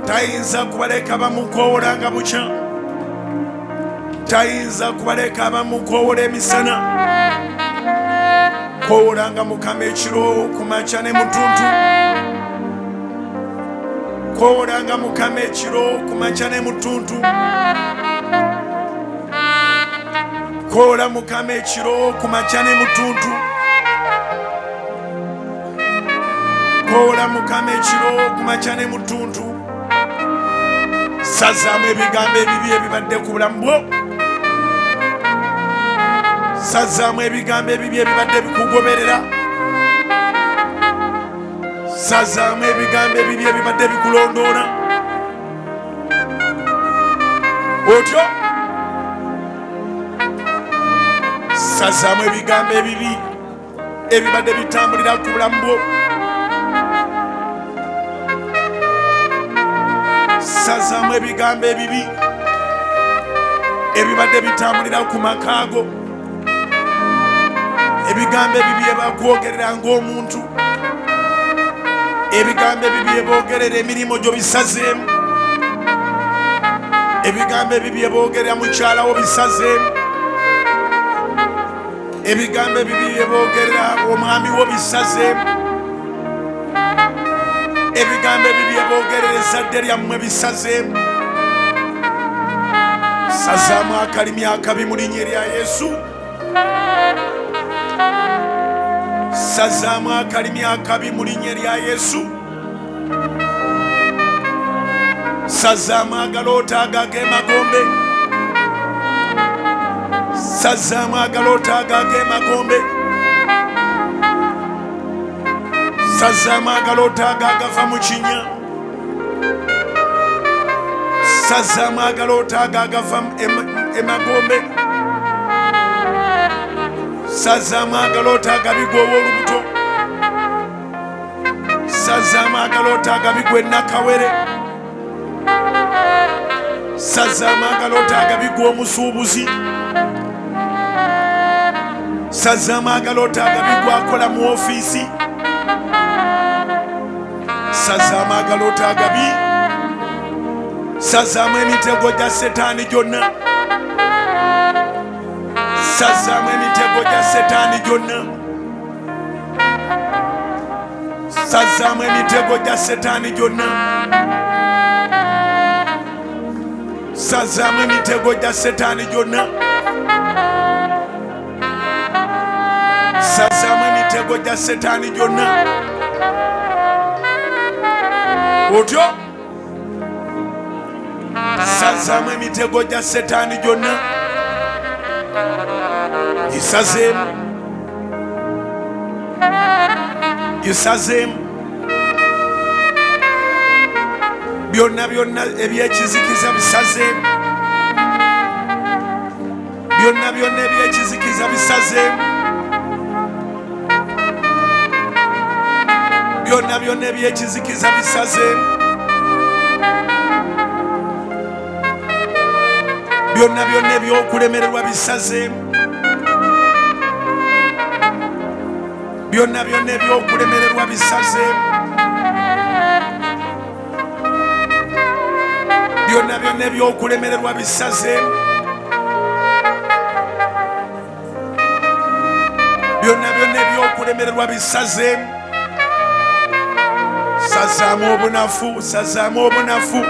tayinza kubaleka bamukowola nga bukya, tayinza kubaleka bamukowola emisana. Kowolanga Mukama ekiro ku makya ne mutuntu. Kowolanga Mukama ekiro ku makya ne mutuntu. Kowola Mukama ekiro ku makya ne mutuntu. Kowola Mukama ekiro ku makya ne mutuntu. Sazaamu ebigambo ebibi ebibadde ku bulamu bwo. Sazaamu ebigambo ebibi ebibadde bikugoberera. Sazaamu ebigambo ebibi ebibadde bikulondoola. Otyo sazaamu ebigambo ebibi ebibadde bitambulira ku bulamu bwo. Sazaamu ebigambo ebibi ebibadde bitambulira ku maka go. Ebigambo ebibi ebakwogerera ng'omuntu, ebigambo ebibi eboogerera emirimu gyo bisazeemu, ebigambo ebibi eboogerera mukyala wo bisazeemu, ebigambo ebibi eboogerera omwami wo bisazeemu, ebigambo ebibi eboogerera ezzadde lyammwe bisazeemu. Sazaamu akalimi akabi mu linnya erya Yesu. Sazaamu akalimi akabi mu linnya erya Yesu. Sazaamu agaloota ago ag'emagombe. Sazaamu agaloota ago ag'emagombe. Sazaamu agaloota ago agava mu kinnya. Sazaamu agaloota ago agava emagombe. Sazaamu agaloota agabi gw'ow'olubuto. Sazaamu agaloota agabi gwe nakawere. Sazaamu agaloota agabi gw'omusuubuzi. Sazaamu agaloota agabi gw'akola mu ofiisi. Sazaamu agaloota agabi. Sazaamu emitego gya setaani gyonna. Sazaamu emitego gya setaani gyonna. Sazaamu emitego gya setaani gyonna. Sazaamu emitego gya setaani gyonna. Sazaamu emitego gya setaani gyonna. Otyo sazaamu emitego gya setaani gyonna. Gisazeemu, gisazeemu byonna byonna ebyekizikiza bisazeemu. Byonna byonna ebyekizikiza bisazeemu. Byonna byonna ebyekizikiza bisazeemu. Byonna byonna ebyokulemererwa bisazeemu. Byonna byonna ebyokulemererwa bisazeemu. Byonna byonna ebyokulemererwa bisazeemu. Byonna byonna ebyokulemererwa bisazeemu. Sazaamu obunafu, sazaamu obunafu,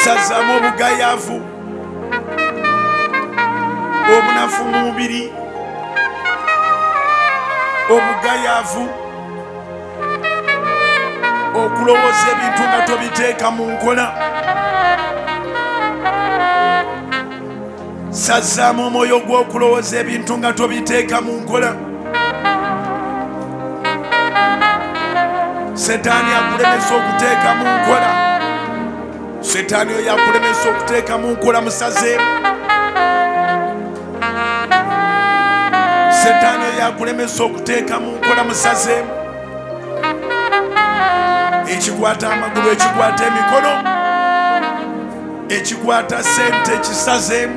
sazaamu obugayaavu, obunafu mu mubiri, obugayaavu, okulowooza ebintu nga tobiteeka mu nkola. Sazaamu omwoyo gw'okulowooza ebintu nga tobiteeka mu nkola. Setaani akulemesa okuteeka mu nkola. Setaani oyo akulemesa okuteeka mu nkola, musazeemu. Setaani oyo akulemesa okuteeka mu nkola, musazeemu. Ekikwata amagulu, ekikwata emikono, ekikwata sente kisazeemu.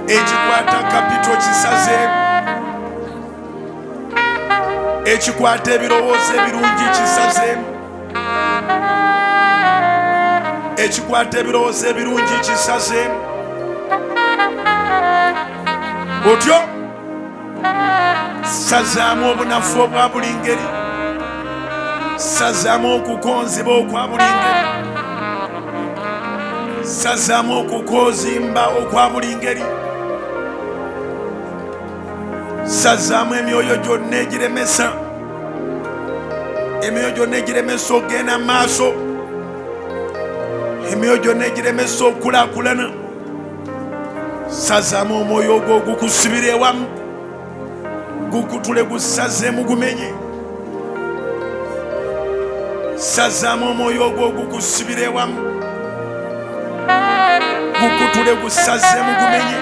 Ekikwata kapito kisazeemu. Ekikwata ebirowoozo ebirungi kisazeemu. Ekikwata ebirowoozo ebirungi kisazeemu. Otyo sazaamu obunafu obwa buli ngeri. Sazaamu okukonziba okwa buli ngeri. Sazaamu okukozimba okwa buli ngeri. Sazaamu emyoyo gyonna egiremesa, emyoyo gyonna egiremesa okugenda mu maaso, emyoyo gyonna egiremesa okukulaakulana. Sazaamu omwoyo ogwo ogukusibira ewamu, gukutule, gusazeemu, gumenye. Sazaamu omwoyo ogwo ogukusibira ewamu, gukutule, gusazeemu, gumenye.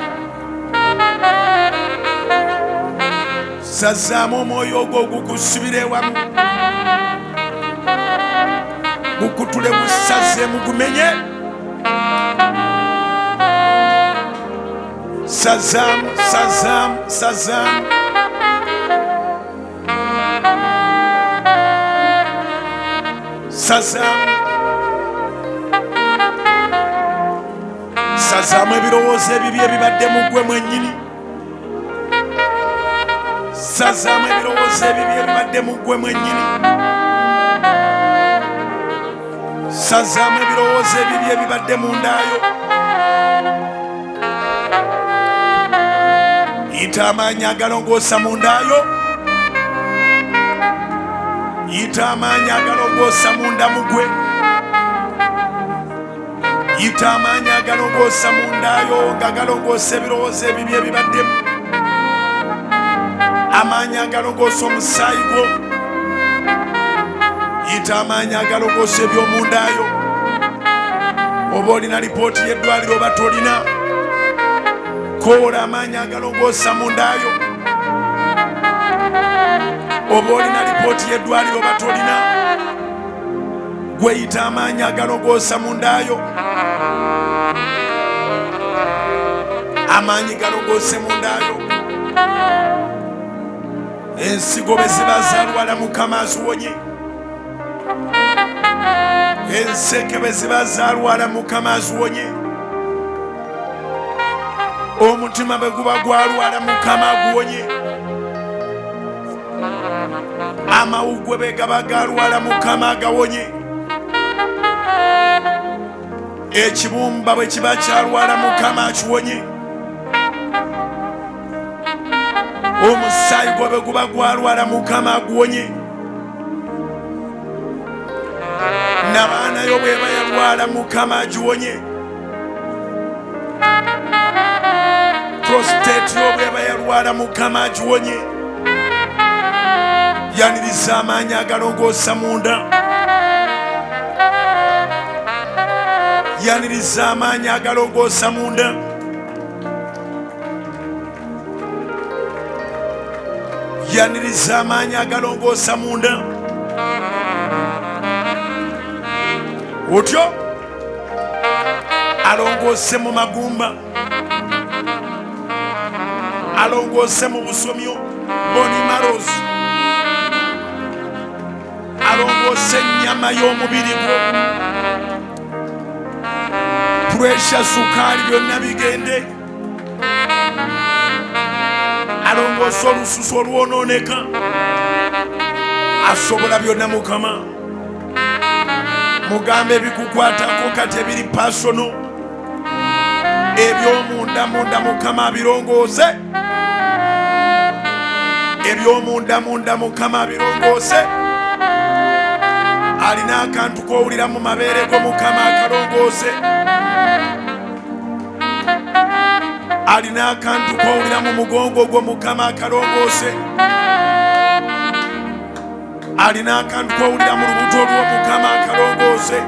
Sazaamu omwoyo ogwo ogukusibira ewamu, gukutule, gusazeemu, gumenye. Sazaamu, sazaamu, sazaamu. Sazaamu, sazaamu ebirowoozo ebibi ebibadde mu ggwe mwennyini. Sazaamu ebirowoozo ebibi ebibadde mu ggwe mwennyini. Sazaamu ebirowoozo ebibi ebibadde mu ndaayo. Yita amaanyi agalongoosa mu ndaayo. Yita amaanyi agalongoosa munda mu gwe. Yita amaanyi agalongoosa mu ndaayo nga galongoosa ebirowoozo ebibi ebibaddemu. Amaanyi agalongoosa omusaayi gwo. Yita amaanyi agalongoosa eby'omundaayo. Oba olina lipooti y'eddwaliro oba tolina, Koola amaanyi agalongoosa mu ndaayo. Oba olina lipooti y'eddwaliro oba tolina, gweyita amaanyi agalongoosa mu ndaayo. Amaanyi galongoose mu ndaayo. Ensigo bwe ziba zalwala, Mukama aziwonye. Enseke bwe ziba zalwala, Mukama aziwonye. Omutima bwe guba gwalwala, Mukama aguwonye. Amawuggwe bwe gaba galwala, Mukama agawonye. Ekibumba bwe kiba kyalwala, Mukama akiwonye. Omusaayi gwe bwe guba gwalwala, Mukama aguwonye. Nabaanayo bweba yalwala, Mukama agiwonye. Prostate yo bweba yalwala, Mukama agiwonye. Yaniriza amaanyi agalongoosa munda. Yaniriza amaanyi agalongoosa munda. Yaniriza amaanyi agalongoosa munda. Otyo alongoose mu magumba, alongoose mu busomyo, bone marrows, alongoose ennyama y'omubiri gwo. Pressure, sukaali, byonna bigende. Alongoose olususu olwonooneka. Asobola byonna Mukama. Mugambe ebikukwatako kati ebiri personal, ebyomunda munda, Mukama abirongoose. Ebyomunda munda, Mukama abirongoose. Alina akantu k'owulira mu mabeere go, Mukama akalongoose. Alina akantu k'owulira mu mugongo gwo, Mukama akalongoose. Alina akantu k'owulira mu lubuto lwo, Mukama akalongoose.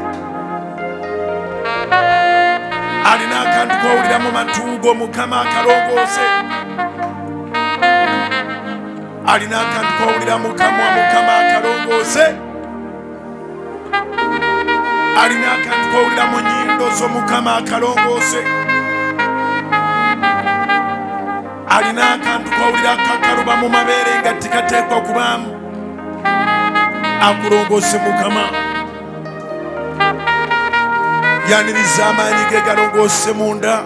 Alina akantu k'owulira mu matu go, Mukama akalongoose. Alina akantu k'owulira mu kamwa, Mukama akalongoose. Alina akantu k'owulira mu nnyindo zo, Mukama akalongoose. Alina akantu k'owulira kakaluba mu mabeere nga tekateekwa kubaamu, akulongoose Mukama. Yaniriza amaanyi ge galongoose munda.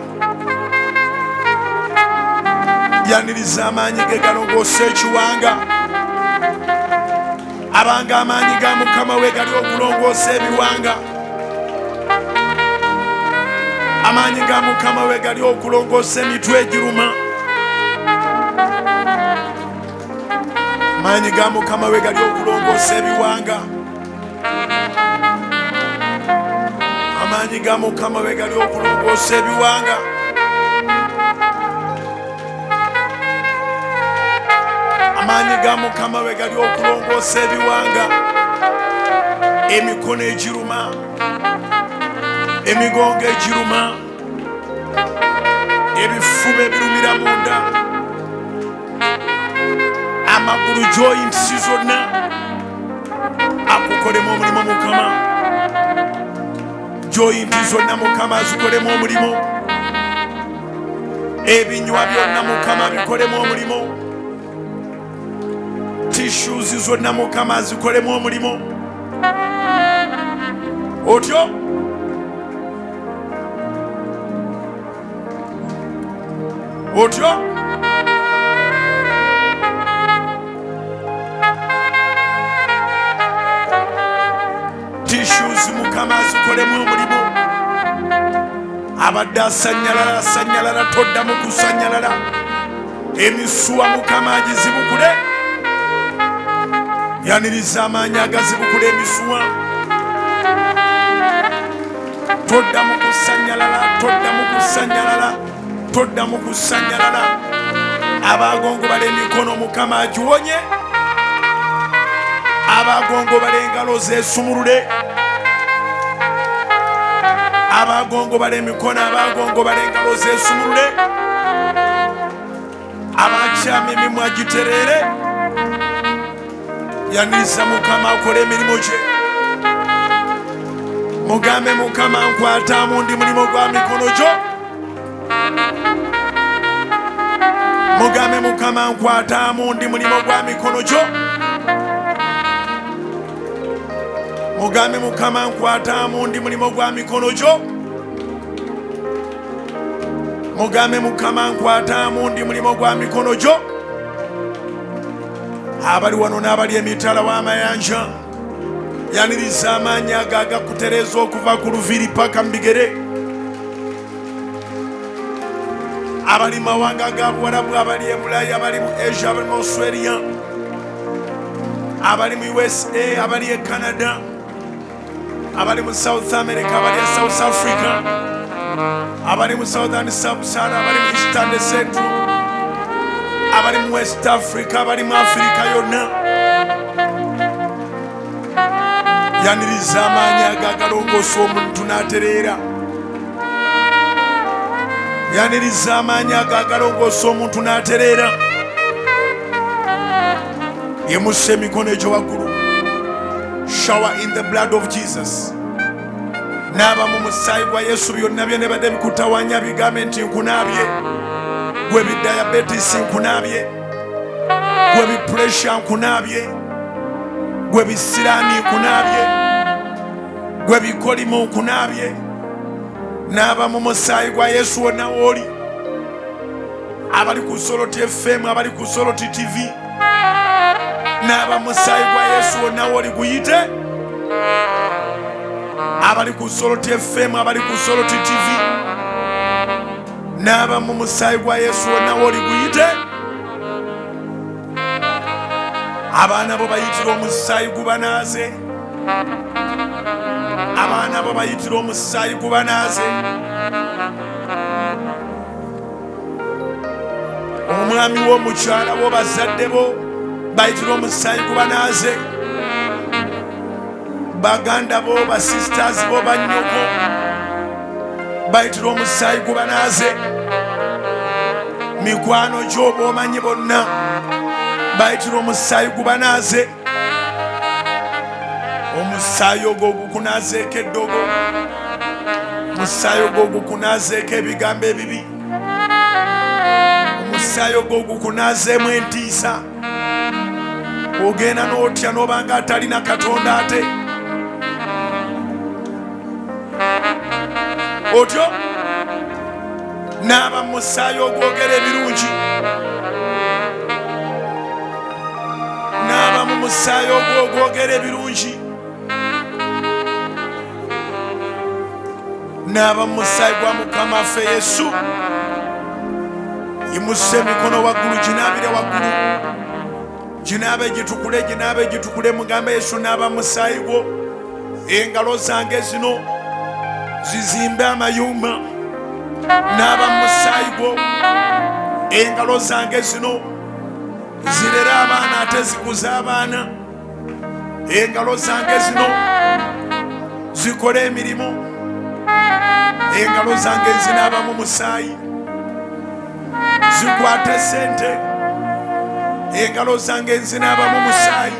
Yaniriza amaanyi ge galongoose ekiwanga. Abanga amaanyi ga Mukama we gali okulongoosa ebiwanga, amaanyi ga Mukama we gali okulongoosa emitwe egiruma, amaanyi ga Mukama we gali okulongoosa ebiwanga, amaanyi ga Mukama we gali okulongoosa ebiwanga, amaanyi ga Mukama we gali okulongoosa ebiwanga, emikono egiruma, emigongo egiruma, ebifuba ebirumira munda, amagulu, joints zonna, akukolemu omulimu Mukama. Joint zonna Mukama azikolemu omulimu. Ebinywa byonna Mukama abikolemu omulimu. Tissues zonna Mukama azikolemu omulimu. Otyo otyo tissues Mukama azikolemu omulimu. Abadde asanyalala, asanyalala, toddamu kusanyalala. Emisuwa Mukama agizibukule. Yaniriza amaanyi agazibukula emisuwa. Toddamu kusanyalala, toddamu kusanyalala, toddamu kusanyalala. Abagongobala emikono Mukama agiwonye. Abagongobala engalo zeesumulule. Abagongobala emikono, abagongobala engalo zeesumulule. Akyamya emimwa gitereere. Yaniriza Mukama akole emirimu gye. Mugambe Mukama nkwataamu, ndi mulimu gwa mikono gyo. Mugambe Mukama nkwataamu, ndi mulimu gwa mikono gyo. Mugambe Mukama nkwataamu, ndi mulimu gwa mikono gyo. Mugambe Mukama nkwataamu, ndi mulimu gwa mikono gyo. Abali wano n'abali emitala w'amayanja, yaniriza amaanyi ago agakutereeza okuva ku luviiri paka mu bigere. Abali mawanga ga Buwarabu, abali e Bulaya, abali mu Asia, abali mu Australia, abali mu USA, abali e Canada, abali mu South America, abali e South Africa, abali mu Southern Sub-Sahara, abali mu Eastern Central, abali mu West Africa, abali mu Africa yonna, yaniriza amaanyi ago agalongoosa omuntu n'atereera. Yaniriza amaanyi ago agalongoosa omuntu n'atereera. Yimusa emikono egyo waggulu. Shower in the blood of Jesus. Naaba mu musaayi gwa Yesu. Byonna byenebadde bikutawanya, bigambe nti nkunaabye. Gwe bi diabetes, nkunaabye. Gwe bi pressure, nkunaabye. Gwe bisiraani, nkunaabye. Gwe bikolimo, nkunaabye. Naaba mu musaayi gwa Yesu. Wonna wooli, abali ku Soloti FM, abali ku Soloti TV, naaba musaayi gwa Yesu. Wonna wooli guyite. Abali ku Soloti FM, abali ku Soloti TV, naaba mu musaayi gwa Yesu. Wonna wooli guyite. Abaana bo bayitira omusaayi gubanaaze. Abaana bo bayitira omusaayi gubanaaze. Omwami w'omukyala bo, bazadde bo bayitira omusaayi gubanaaze. Baganda bo, ba sisters bo, bannyoko bayitira omusaayi gubanaaze. Mikwano gy'oba omanyi bonna bayitira omusaayi gubanaaze. Omusaayi ogwo ogukunaazeeko eddogo, omusaayi ogwo ogukunaazeeko ebigambo ebibi, omusaayi ogwo ogukunaazeemu entiisa. Ogenda n'otya n'obanga atalina Katonda, ate otyo naaba musaayi ogwogera ebirungi. Naaba mu musaayi ogwo ogwogera ebirungi. Naaba mu musaayi gwa Mukama waffe Yesu. Yimusa emikono waggulu, ginaabire waggulu, ginaabe gitukule, ginaabe gitukule. Mugambe Yesu, naaba musaayi gwo. Engalo zange zino zizimbe amayumba. Naaba musaayi gwo. Engalo zange zino zirere abaana ate zikuze abaana. Engalo zange zino zikole emirimu. Engalo zange zinaaba mu musaayi, zikwate sente. Engalo zange nzinaaba mu musaayi,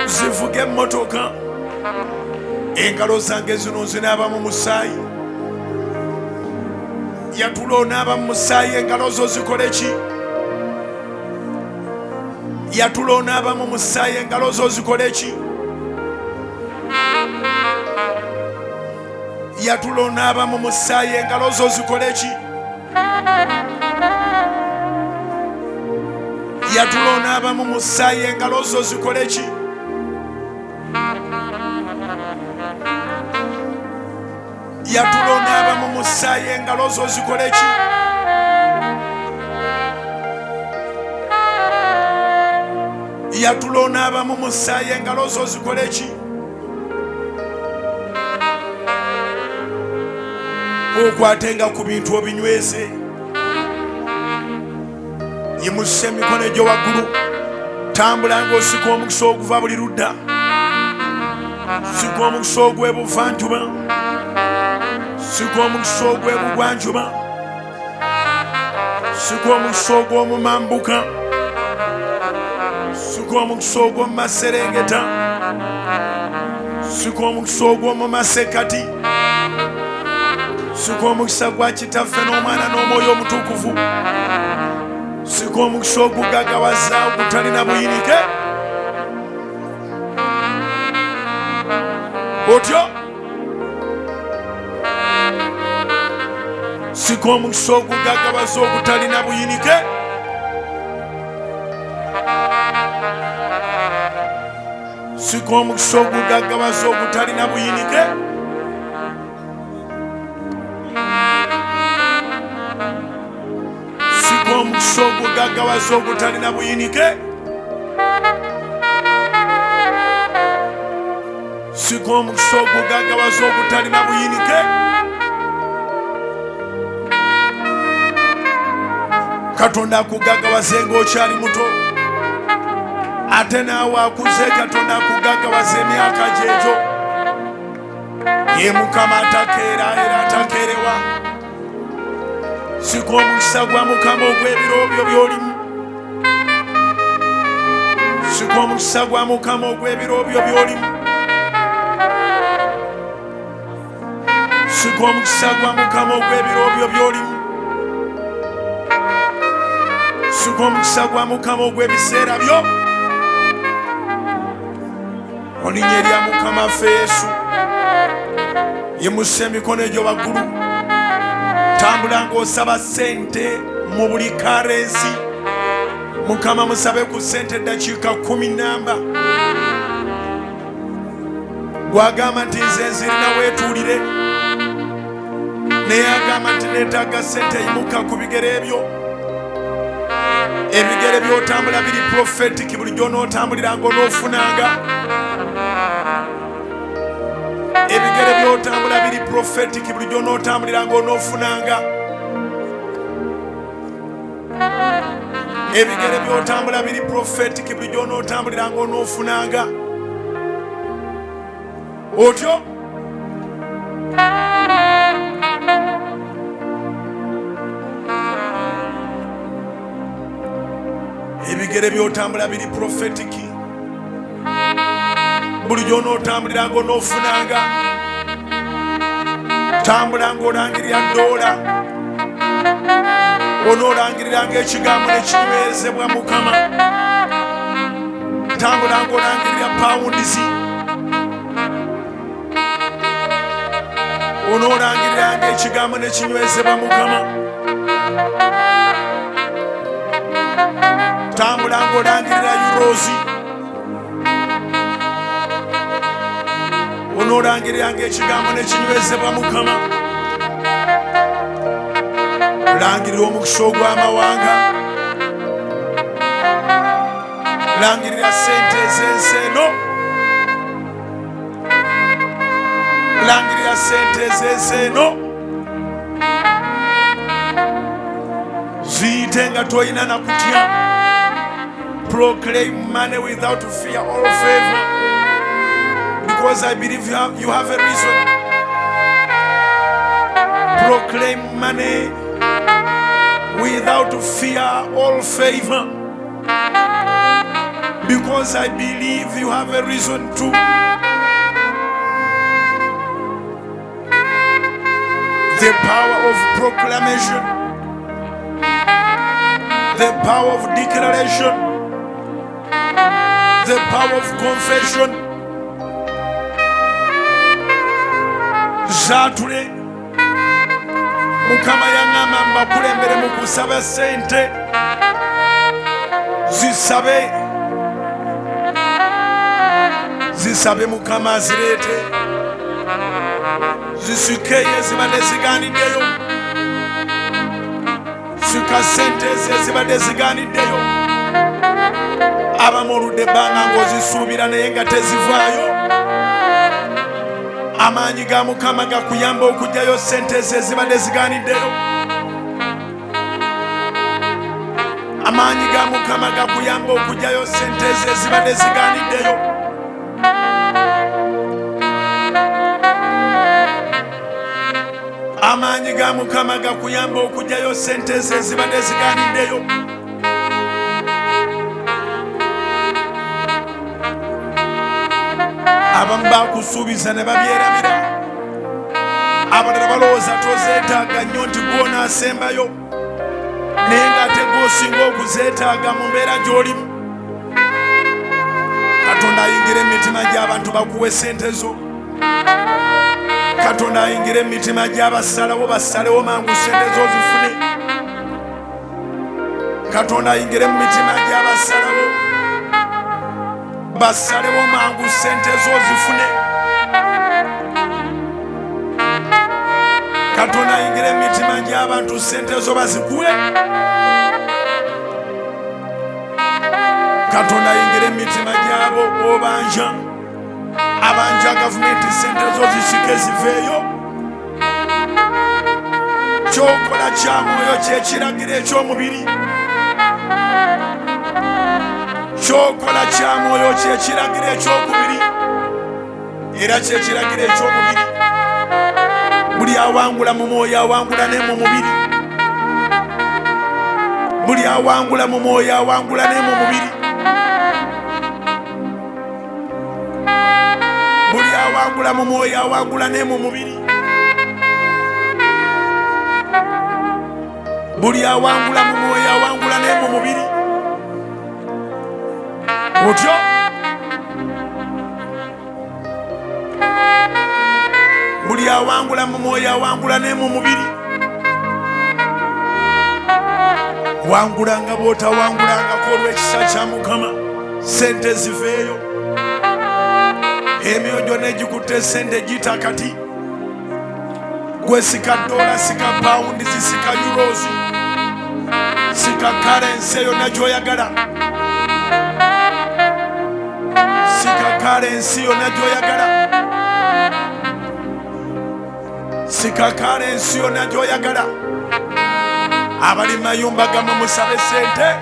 zivuga emmotoka. Engalo zange zino nzinaaba mu musaayi. Yatula onaaba mu musaayi, engalo zo zikole ki? Yatula onaaba mu musaayi, engalo zo zikole ki? Yatula onaaba mu musaayi, engalo zo zikole ki? Yatula onaaba mu musaayi, engalo zo zikole ki? Yatula onaaba mu musaayi, engalo zo zikole ki? Yatula onaaba mu musaayi, engalo zo zikole ki? Okwatenga ku bintu obinyweze. Yimusa emikono egyo waggulu. Tambula ng'osika omukisa oguva buli ludda. Sika omukisa ogw'ebuvanjuba, sika omukisa ogw'ebugwanjuba, Sika omukisa ogw'omumambuka. Sika omukisa ogw'omu maserengeta. Sika omukisa ogw'omu masekkati. Sika omukisa gwa Kitaffe n'Omwana n'Omwoyo Omutukuvu. Sika omukisa ogugagawaza ogutalina buyinike. Otyo sika omukisa ogugagawaza ogutalina buyinike. Sika omukisa ogugaggawaza ogutalina buyinike. Sika omukisa ogugaggawaza ogutalina buyinike. Sika omukisa ogugaggawaza ogutalina buyinike. Katonda akugaggawaze ng'okyali muto, ate naawe akuze. Katonda akugaggawaza emyaka gyegyo. Ye Mukama atakeera era atakeerewa. Sika omukisa gwa Mukama ogw'ebiro byo by'olimu. Sika omukisa gwa Mukama ogw'ebiro byo by'olimu. Sika omukisa gwa Mukama ogw'ebiro byo by'olimu. Sika omukisa gwa Mukama ogw'ebiseera byo. Olinnya erya Mukama waffe Yesu, yimusa emikono egyo waggulu. Tambula ng'osaba ssente mu buli karensi. Mukama musabe ku ssente eddakiika 10 namba. Gwagamba nti nze nzirina, weetuulire. Naye agamba nti neetaaga ssente, yimuka ku bigere ebyo. Ebigere by'otambula biri prophetic. Buli gy'onootambuliranga onoofunanga. Ebigere by'otambula biri prophetic. Buli gy'onootambuliranga onoofunanga. Ebigere by'otambula biri prophetic. Buli gy'onootambuliranga onoofunanga. Otyo ebigere by'otambula biri prophetic. Buli gy'onootambuliranga onoofunanga. Tambula ng'olangirira ddoola, onoolangiriranga ekigambo ne kinywezebwa Mukama. Tambula ng'olangirira pounds, onoolangiriranga ekigambo ne kinywezebwa Mukama. Tambula ng'olangirira euros, onoolangiriranga ekigambo ne kinywezebwa Mukama. Langirira omukisa ogw'amawanga. Langirira sente ez'ensi eno. Langirira sente ez'ensi eno, ziyite nga tolina na kutya. Proclaim money without fear or favor, because I believe you have a reason. Proclaim money without fear or favor, because I believe you have a reason to. The power of proclamation, the power of declaration, the power of confession. Zaatule. Mukama yaŋŋamba mbakulembere mu kusaba ssente. Zisabe, zisabe, Mukama azireete, zisikeyo ezibadde zigaaniddeyo. Sika ssente ezo ezibadde zigaaniddeyo. Abamu oludde ebbanga ng'ozisuubira naye nga tezivaayo. Amaanyi ga Mukama gakuyamba okugyayo ssente ezo ezibadde zigaaniddeyo. Amaanyi ga Mukama gakuyamba okugyayo ssente ezo ezibadde zigaaniddeyo. Amaanyi Amaanyi ga Mukama gakuyamba okugyayo sente ze ezibadde zigaaniddeyo. Abamu bakusuubiza ne babyerabira, abalala balowooza tozeetaaga nnyo nti gw'onaasembayo, naye ng'ate gw'osinga okuzeetaaga mu mbeera gy'olimu. Katonda ayingira emitima gy'abantu bakuwe sente zo. Katonda ayingira emitima gy'abasalawo basalewo mangu sente zo zifune. Katonda ayingire mu mitima gy'abasalawo basalewo mangu sente zo zifune. Katonda ayingire emitima gy'abantu sente zo bazikuwe. Katonda ayingire emitima gy'abo obanja abanja gavumenti sente zo zisike ziveeyo. Kyokola kya mwoyo kyekiragiro eky'omubiri. Kyokola kya mwoyo kyekiragiro eky'okubiri era kyekiragiro eky'omubiri. Buli awangula mu mwoyo awangula ne mu mubiri. Buli awangula mu mwoyo awangula ne mu mubiri. Buli awangula mu mwoyo awangula ne mu mubiri. Buli awangula mu mwoyo awangula ne mu mubiri. Otyo buli awangula mu mwoyo awangula ne mu mubiri. Wangulanga bw'otawangulangako olw'ekisa kya Mukama, sente ziveeyo. Emyoyo gyonna egikutte sente giyita kati. Gwe sika dola, sika pawundi, sika euros, sika karensi yonna gy'oyagala. Sika karensi yonna gy'oyagala. Sika karensi yonna gy'oyagala. Abali mu mayumba gammwe musabe sente.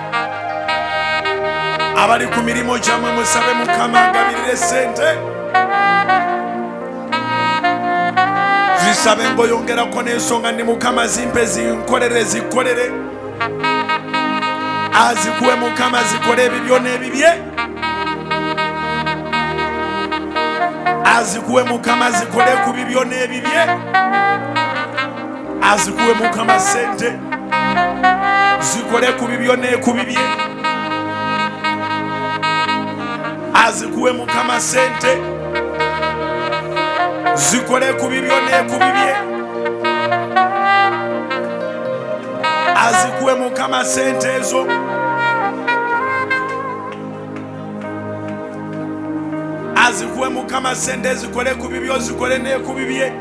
Abali ku mirimu gyammwe musabe Mukama agabirire sente. Zisabe ng'oyongerako n'ensonga ni Mukama zimpe zinkolere zikolere. Azikuwe Mukama zikole ebibyo n'ebibye. Azikuwe Mukama zikole ku bibyo n'ebibye. Azikuwe Mukama sente zikole ku bibyo ne ku bibye. Azikuwe Mukama sente zikole ku bibyo ne ku bibye. Azikuwe Mukama sente ezo. Azikuwe Mukama sente zikole ku bibyo zikole ne ku bibye.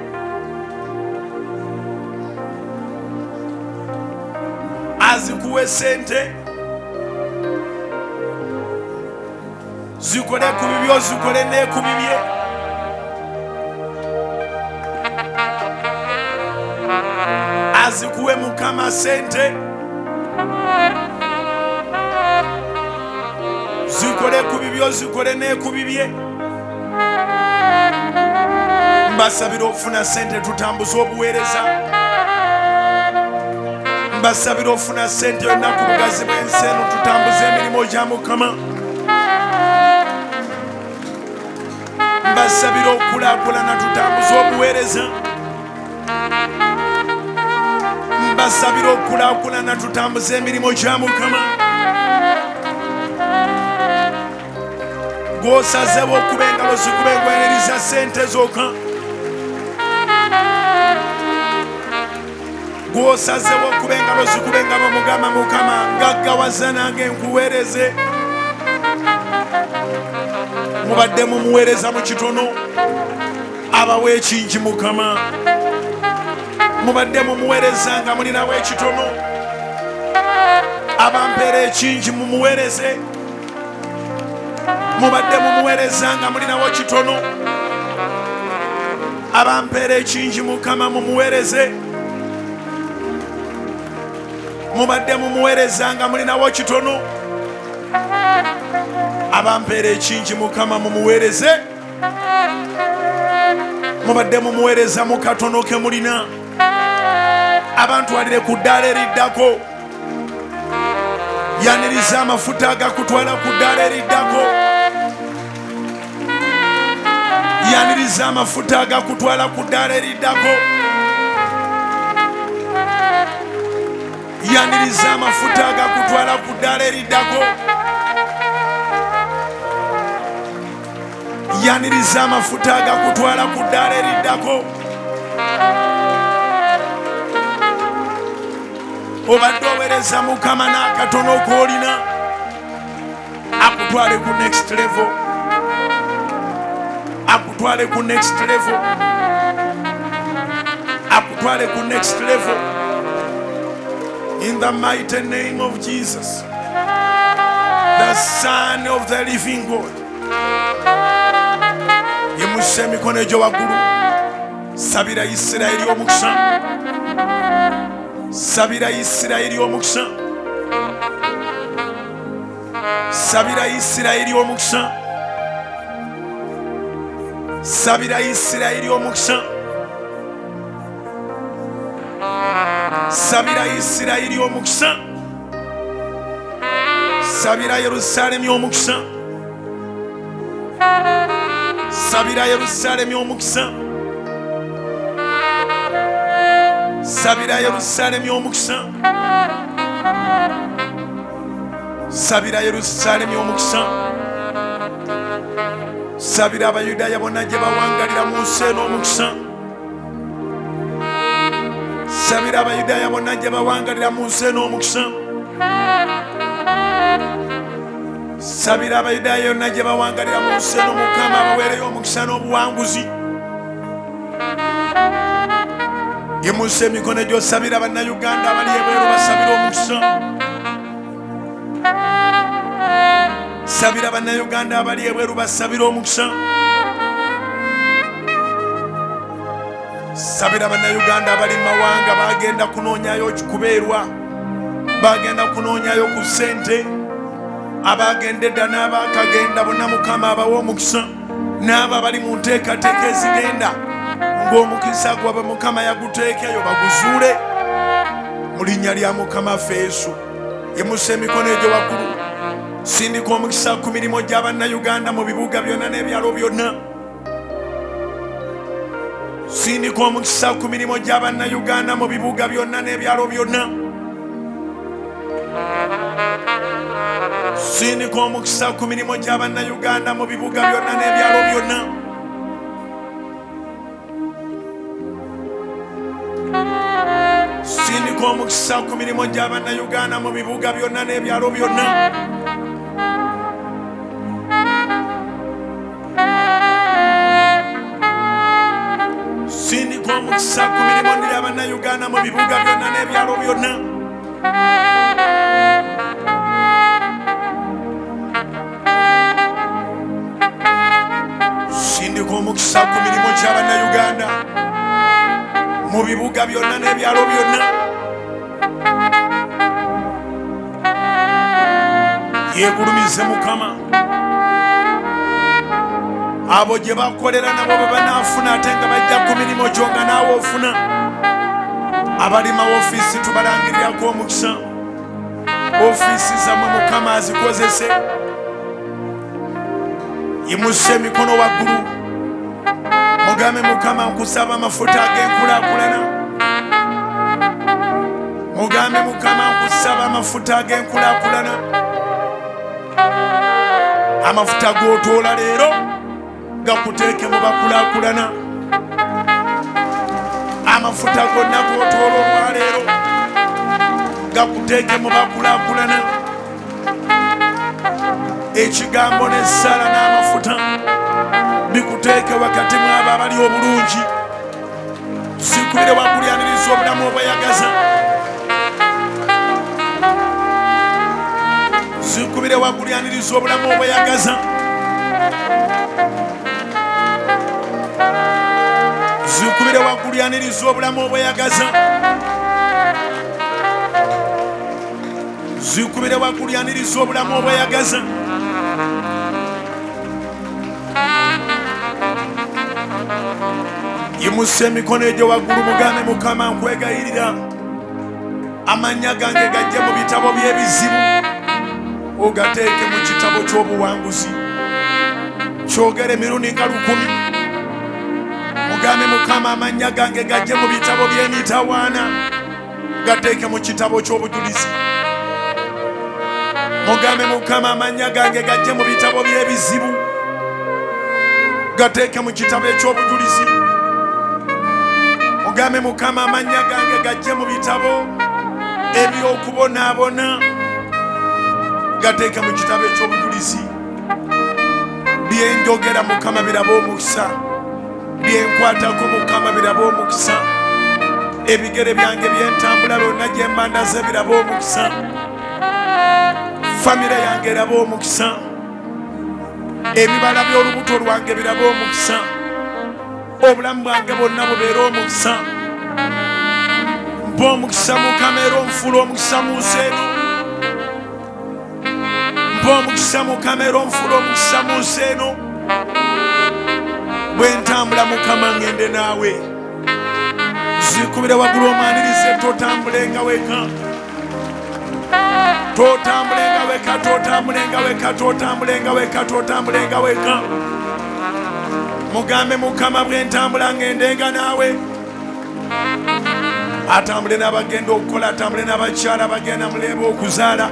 Azikuwe sente zikole ku bibyo zikole ne ku bibye. Azikuwe Mukama sente zikole ku bibyo zikole ne ku bibye. Mbasabira okufuna sente tutambuze obuweereza. Mbasabira okufuna sente yonna ku bugazi bw'ensi eno tutambuze emirimu gya Mukama. Mbasabira okukulaakulana tutambuze obuweereza. Mbasabira okukulaakulana tutambuze emirimu gya Mukama. Gw'osazeewo okuba engalo zikuba engwereriza sente zokka. Gw'osazeewo okuba engalo zikuba engalo mugamba Mukama ngaggawaza nange nkuweereze. Mubadde mumuweereza mu kitono, abawa ekingi Mukama. Mubadde mumuweereza nga mulinawo ekitono, abampeera ekingi mumuweereze. Mubadde mumuweereza nga mulinawo kitono, abampeera ekingi Mukama mumuweereze. Mubadde mumuweereza nga mulinawo kitono, abampeera ekingi Mukama mumuweereze. Mubadde mumuweereza mu katono ke mulina, Abantwalire ku ddaala eriddako. Yaniriza amafuta agakutwala ku ddaala eriddako. Yaniriza amafuta agakutwala ku ddaala eriddako. Yaniriza amafuta agakutwala ku ddaala eriddako. Yaniriza amafuta agakutwala ku ddaala eriddako. Obadde oweereza Mukama n'akatono k'olina, akutwale ku next level, akutwale ku next level, akutwale ku next level. In the mighty name of Jesus, the Son of the living God. Yimusa emikono egyo waggulu, sabira Isirayiri omukisa, sabira Isirayiri omukisa, sabira Isirayiri omukisa, sabira Isirayiri omukisa, sabira Isirayiri omukisa, sabira Yerusaalemi omukisa, sabira Yerusaalemi omukisa, sabira Yerusaalemi omukisa, sabira Yerusaalemi omukisa, sabira Abayudaaya bonna gye bawangalira mu nsi eno omukisa, sabira Abayudaaya bonna gye bawangalira mu nsi eno omukisa, sabira Abayudaaya yonna gye bawangalira mu nsi eno, Mukama abaweereyo omukisa n'obuwanguzi. Yimusa emikono gy'osabira Bannayuganda abali ebweru, basabira omukisa. Sabira Bannayuganda abali ebweru, basabira omukisa. Sabira Bannayuganda abali mu mawanga, bagenda kunoonyayo kubeerwa, bagenda kunoonyayo ku ssente. Abagenda edda n'abakagenda bonna, Mukama abawe omukisa, n'abo abali mu nteekateeka ezigenda ng'omukisa gwabwe Mukama yaguteekeyo baguzuule mu linnya lya Mukama ffe Yesu. Yimusa emikono egyo waggulu, sindika omukisa ku mirimu gya Bannayuganda mu bibuga byonna n'ebyalo byonna. Sindika omukisa ku mirimu gya Bannayuganda mu bibuga byonna n'ebyalo byonna. Sindika omukisa ku mirimu gya Bannayuganda mu bibuga byonna n'ebyalo byonna. Sindika omukisa ku mirimu gya Bannayuganda mu bibuga byonna n'ebyalo byonna. Sindika omukisa ku mirimu gya Bannayuganda mu bibuga byonna n'ebyalo byonna. Sindika omukisa ku mirimu gya Bannayuganda mu bibuga byonna n'ebyalo byonna. Yeegulumize Mukama. Abo gye bakolera nabo bwe banaafuna, ate nga bajja ku mirimu gyo nga naawe ofuna. Abali ma ofiisi tubalangirirako omukisa. Ofiisi zammwe Mukama azikozese. Yimusa emikono waggulu, mugambe Mukama nkusaba amafuta ag'enkulaakulana. Mugambe Mukama nkusaba amafuta ag'enkulaakulana. Amafuta g'otoola leero gakuteeke mu bakulaakulana. Amafuta gonna g'otoola olwaleero gakuteeke mu bakulaakulana. Ekigambo n'essaala n'amafuta bikuteeke wakati mu abo abali obulungi. Zikubire waggulu, yaniriza obulamu obweyagaza. Zikubire waggulu, yaniriza obulamu obweyagaza. Zikubire waggulu, yaniriza obulamu obweyagaza. Zikubire waggulu, yaniriza obulamu obweyagaza. Yimusa emikono egyo waggulu, mugambe Mukama nkwegayirira. Amannya gange gajje mu bitabo by'ebizibu, ogateeke mu kitabo ky'obuwanguzi. Kyogere emirundi nga 1000. Mugambe Mukama, amannya gange gajje mu bitabo by'emitawaana, gateeke mu kitabo ky'obujulizi. Mugambe Mukama, amannya gange gajje mu bitabo by'ebizibu, gateeke mu kitabo eky'obujulizi. Mugambe Mukama, amannya gange gajje mu bitabo eby'okubonaabona, gateeke mu kitabo eky'obujulizi. Byenjogera Mukama birabe omukisa, byenkwatako Mukama birabe omukisa, ebigere byange byentambula byonna gye mba ndaze birabe omukisa, famire yange erabe omukisa, ebibala by'olubuto lwange birabe omukisa, obulamu bwange bwonna bubeere omukisa. Mpa omukisa Mukama, era onfuula omukisa mu nsi eno. Mpa omukisa Mukama, era onfuula omukisa mu nsi eno. Bwe ntambula Mukama ngende naawe. Zikubire waggulu omwanirize, totambulenga weka, totambulenga weka, totambulenga weka, totambulenga weka, totambulenga weka. Mugambe Mukama, bwe ntambula ngendenga naawe. Atambule n'abagenda okukola, atambule n'abakyala abagenda muleeba okuzaala,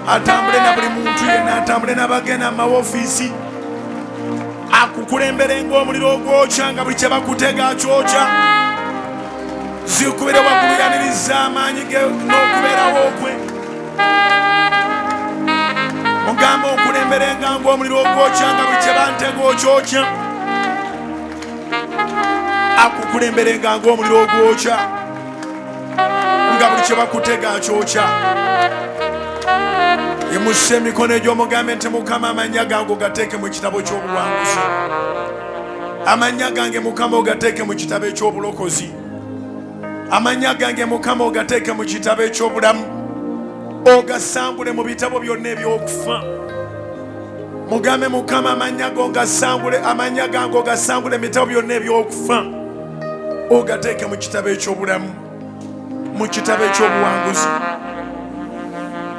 atambule na buli muntu yenna, atambule n'abagenda mu mawofiisi. Akukulembere ng'omuliro ogwokya, nga buli kye bakutega akyokya. Zikubire waggulu, yaniriza amaanyi ge n'okubeerawo kwe. Mugambe, okulemberenga ng'omuliro ogwokya, nga buli kye bantega okyokya. Akukulemberenga ng'omuliro ogwokya, nga buli kye bakutega akyokya. Yimusa emikono egy'omugambe nti, Mukama, amannya gange ogateeke mu kitabo ky'obuwanguzi. Amannya gange Mukama ogateeke mu kitabo eky'obulokozi. Amannya gange Mukama ogateeke mu kitabo eky'obulamu, ogasangule mu bitabo byonna ebyokufa. Mugambe Mukama, amannya go ogasangule, amannya gange ogasangule mu bitabo byonna ebyokufa, ogateeke mu kitabo eky'obulamu, mu kitabo eky'obuwanguzi,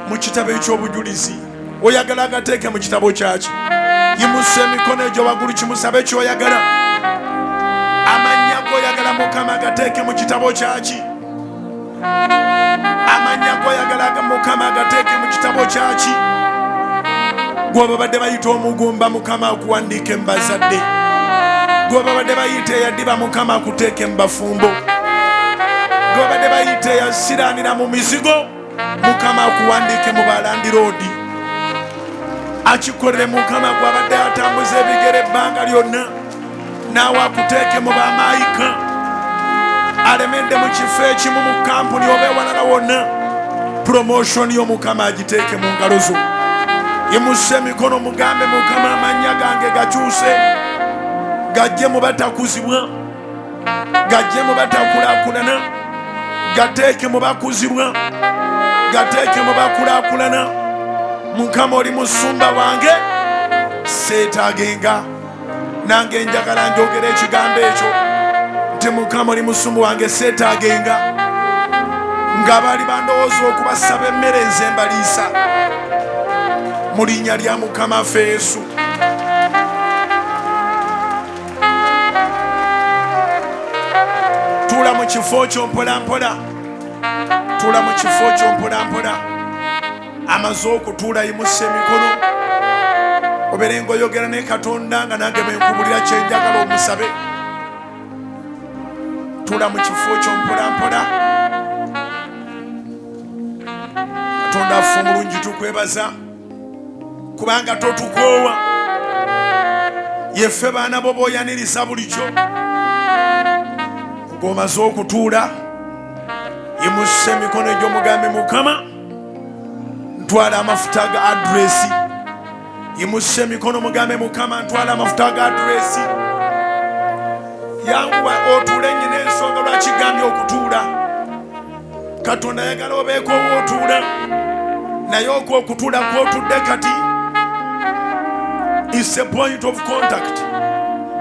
mu kitabo eky'obujulizi. Oyagala agateeke mu kitabo kyaki? Yimusa emikono egyo waggulu, kimusabe kyoyagala. Amannya goyagala Mukama agateeke mu kitabo kyaki? Amannya goyagala Mukama agateeke mu kitabo kyaki? Gwe babadde bayita omugumba, Mukama akuwandiike mu bazadde. Gwe babadde bayita eyaddiba, Mukama akuteeke mu bafumbo. Gwe babadde bayita eyasiranira mu mizigo, Mukama akuwandiike mu balandiroodi. Akikolere Mukama. Gwabadde atambuza ebigere ebbanga lyonna, naawe akuteeke mu bamaayika. Alemedde mu kifo ekimu mu kampuni oba ewalala wonna, promotion y'Omukama agiteeke mu ngalo zo. Yimusa emikono, mugambe Mukama, amannya gange gakyuse, gajje mu batakuzibwa, gajje mu batakulaakulana, gateeke mu bakuzibwa, gateeke mu bakulaakulana. Mukama, oli musumba wange, seetaagenga. Nange njagala njogera ekigambo ekyo nti, Mukama oli musumba wange, seetaagenga. Nga baali bandowooza okubasaba emmere, nze mbaliisa, mu linnya lya Mukama waffe Yesu. Tuula mu kifo kyo mpolampola, tuula mu kifo kyo mpolampola. Amaze okutuula, yimusa emikono, obeere ng'oyogera ne Katonda, nga nange bwenkubulira kyenjagala omusabe. Tuula mu kifo kyo mpolampola. Katonda affe omulungi, tukwebaza kubanga totukoowa. Yeffe baana bo b'oyaniriza bulijjo. Ng'omaze okutuula, yimusa emikono egy'omugambe, Mukama, ntwala amafuta ga address. Yimusa emikono, mugambe, Mukama, ntwala amafuta ga address. Yanguwa otuule, nyina ensonga lwakigambye okutuula. Katonda ayagala obeeko wootuula, naye okwo okutuula kwotudde kati is a point of contact.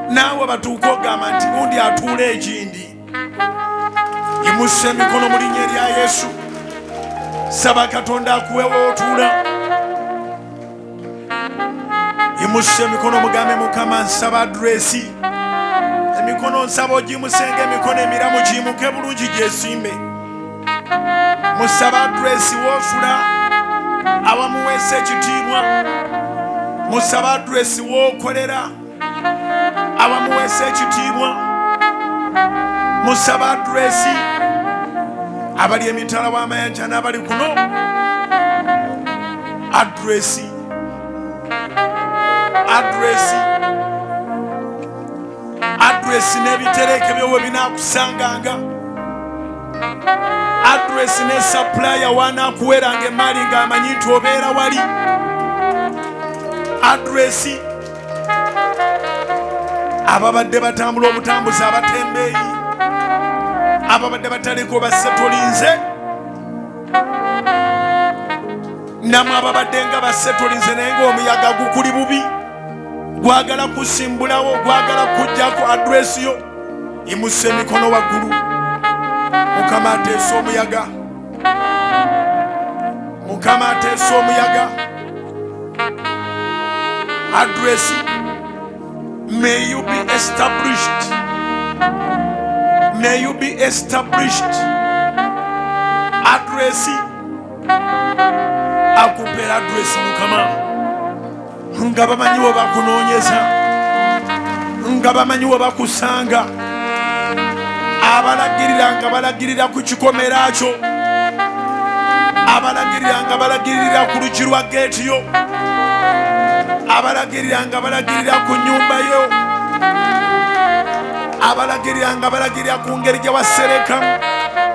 Naawe batuuke ogamba nti gundi atuula ekindi. Yimusa emikono mu linnya erya Yesu. Saba Katonda akuwe w'otuula. Yimusa emikono mugambe, Mukama, nsaba address. Emikono nsaba ogimusenga, emikono emiramu giyimuke bulungi, gyesimbe. Musaba address w'osula awamuweesa ekitiibwa. Musaba address w'okolera awamuweesa ekitiibwa. Musaba address, abali emitala w'amayanja n'abali kuno, address, address, address n'ebitereke byo we binaakusanganga, address ne supplier wanaakuweranga emaali ng'amanyi nti obeera wali, address ababadde batambula obutambuzi, abatembeeyi ababadde bataliko basetolinze, namwe ababadde nga basetolinze naye ng'omuyaga gukuli bubi, gwagala kusimbulawo, gwagala kujjako address yo. Yimusa emikono waggulu. Mukama ateesa omuyaga, Mukama ateesa omuyaga. Address, may you be established, may you be established. Address, akupeera address Mukama, nga bamanyi we bakunoonyeza, nga bamanyi we bakusanga. Abalagirira nga balagirira ku kikomera kyo, abalagirira nga balagirira ku luggi lwa geeti yo, abalagirira nga balagirira ku nnyumba yo, abalagirira nga balagirira ku ngeri gye waserekamu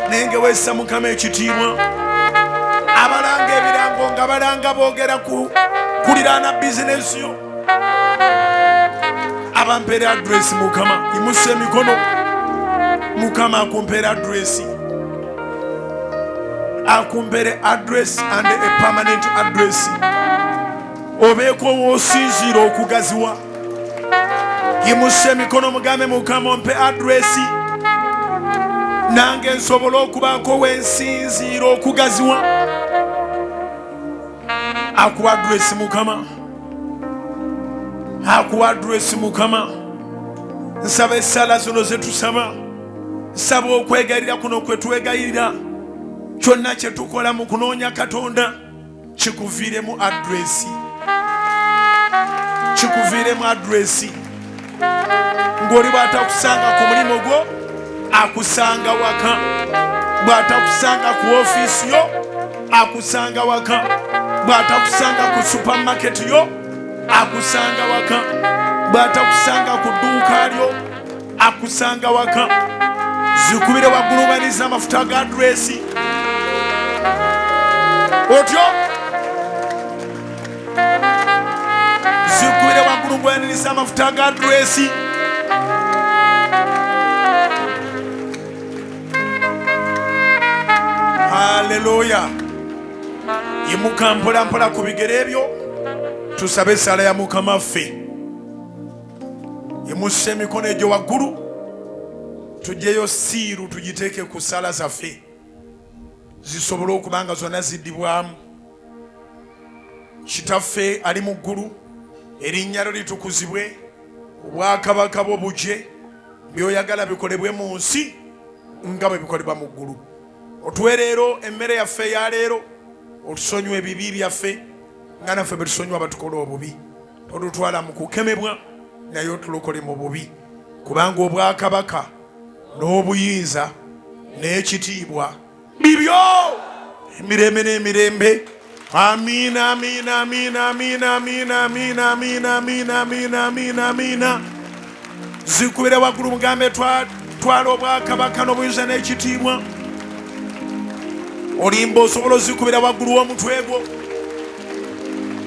naye nga weesa Mukama ekitiibwa, abalanga ebirango nga balanga boogera ku kuliraana bizinesi yo. Abampeera address Mukama, imusa emikono. Mukama akumpeera address, akumpeere address and a permanent address, obeeko w'osinziira okugaziwa. Yimusa emikono mugambe, Mukama, ompe address nange nsobole okubaako wensinziira okugaziwa. Akuwa address Mukama, akuwa address Mukama. Nsaba essala zino zetusaba, nsaba okwegayirira kuno kwe twegayirira, kyonna kye tukola mu kunoonya Katonda kikuviiremu address, kikuviiremu address. Ng'oli bw'atakusanga ku mulimu gwo, akusanga waka. Bw'atakusanga ku ofiisi yo, akusanga waka. Bw'atakusanga ku supermarket yo, akusanga waka. Bw'atakusanga ku dduuka lyo, akusanga waka. Zikubire waggulu, baniza amafuta ga address otyo. Zikubire waggulu, ngwaniriza amafuta ga address. Haleluya! Yimuka mpola mpola ku bigere ebyo, tusabe essala ya Mukama ffe. Yimusa emikono egyo waggulu, tugyeyo seal tugiteeke ku ssala zaffe, zisobole okuba nga zonna ziddibwamu. Kitaffe ali mu ggulu, erinnya lyo litukuzibwe, obwakabaka bwo buje, by'oyagala bikolebwe mu nsi nga bwe bikolebwa mu ggulu. Otuwe leero emmere yaffe eya leero, otusonyiwe ebibi byaffe nga naffe bwe tusonyiwa abatukola obubi. Totutwala mu kukemebwa, naye otulokole mu bubi, kubanga obwakabaka n'obuyinza n'ekitiibwa bibyo emirembe n'emirembe. Amiina, amiina, amiina, amiina, amiina, amiina, amiina, amiina, amiina, amiina, amiina. Zikubire waggulu, mugambe, twala obwakabaka n'obuyinza n'ekitiibwa. Olimba osobola ozikubira waggulu w'omutwe gwo.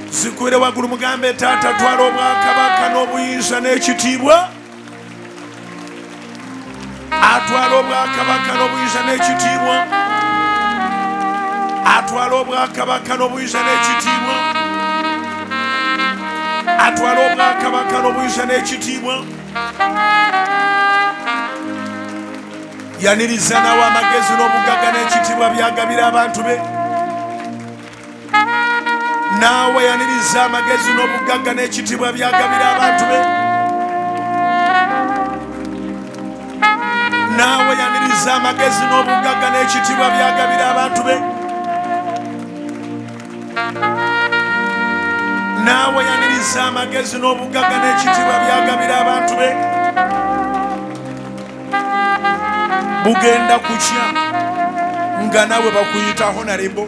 Zikubire waggulu, mugambe, Taata, twala obwakabaka n'obuyinza n'ekitiibwa. Atwala obwakabaka n'obuyinza n'ekitiibwa, atwala obwakabaka n'obuyinza n'ekitiibwa, atwala obwakabaka n'obuyinza n'ekitiibwa. Yaniriza nawe amagezi n'obugagga n'ekitiibwa byagabira abantu be. Naawe yaniriza amagezi n'obugagga n'ekitiibwa byagabira abantu be. Naawe yaniriza amagezi n'obugagga n'ekitiibwa byagabira abantu be. Naawe yaniriza amagezi n'obugagga n'ekitiibwa byagabira abantu be. Bugenda kukya nga nawe bakuyita honorable.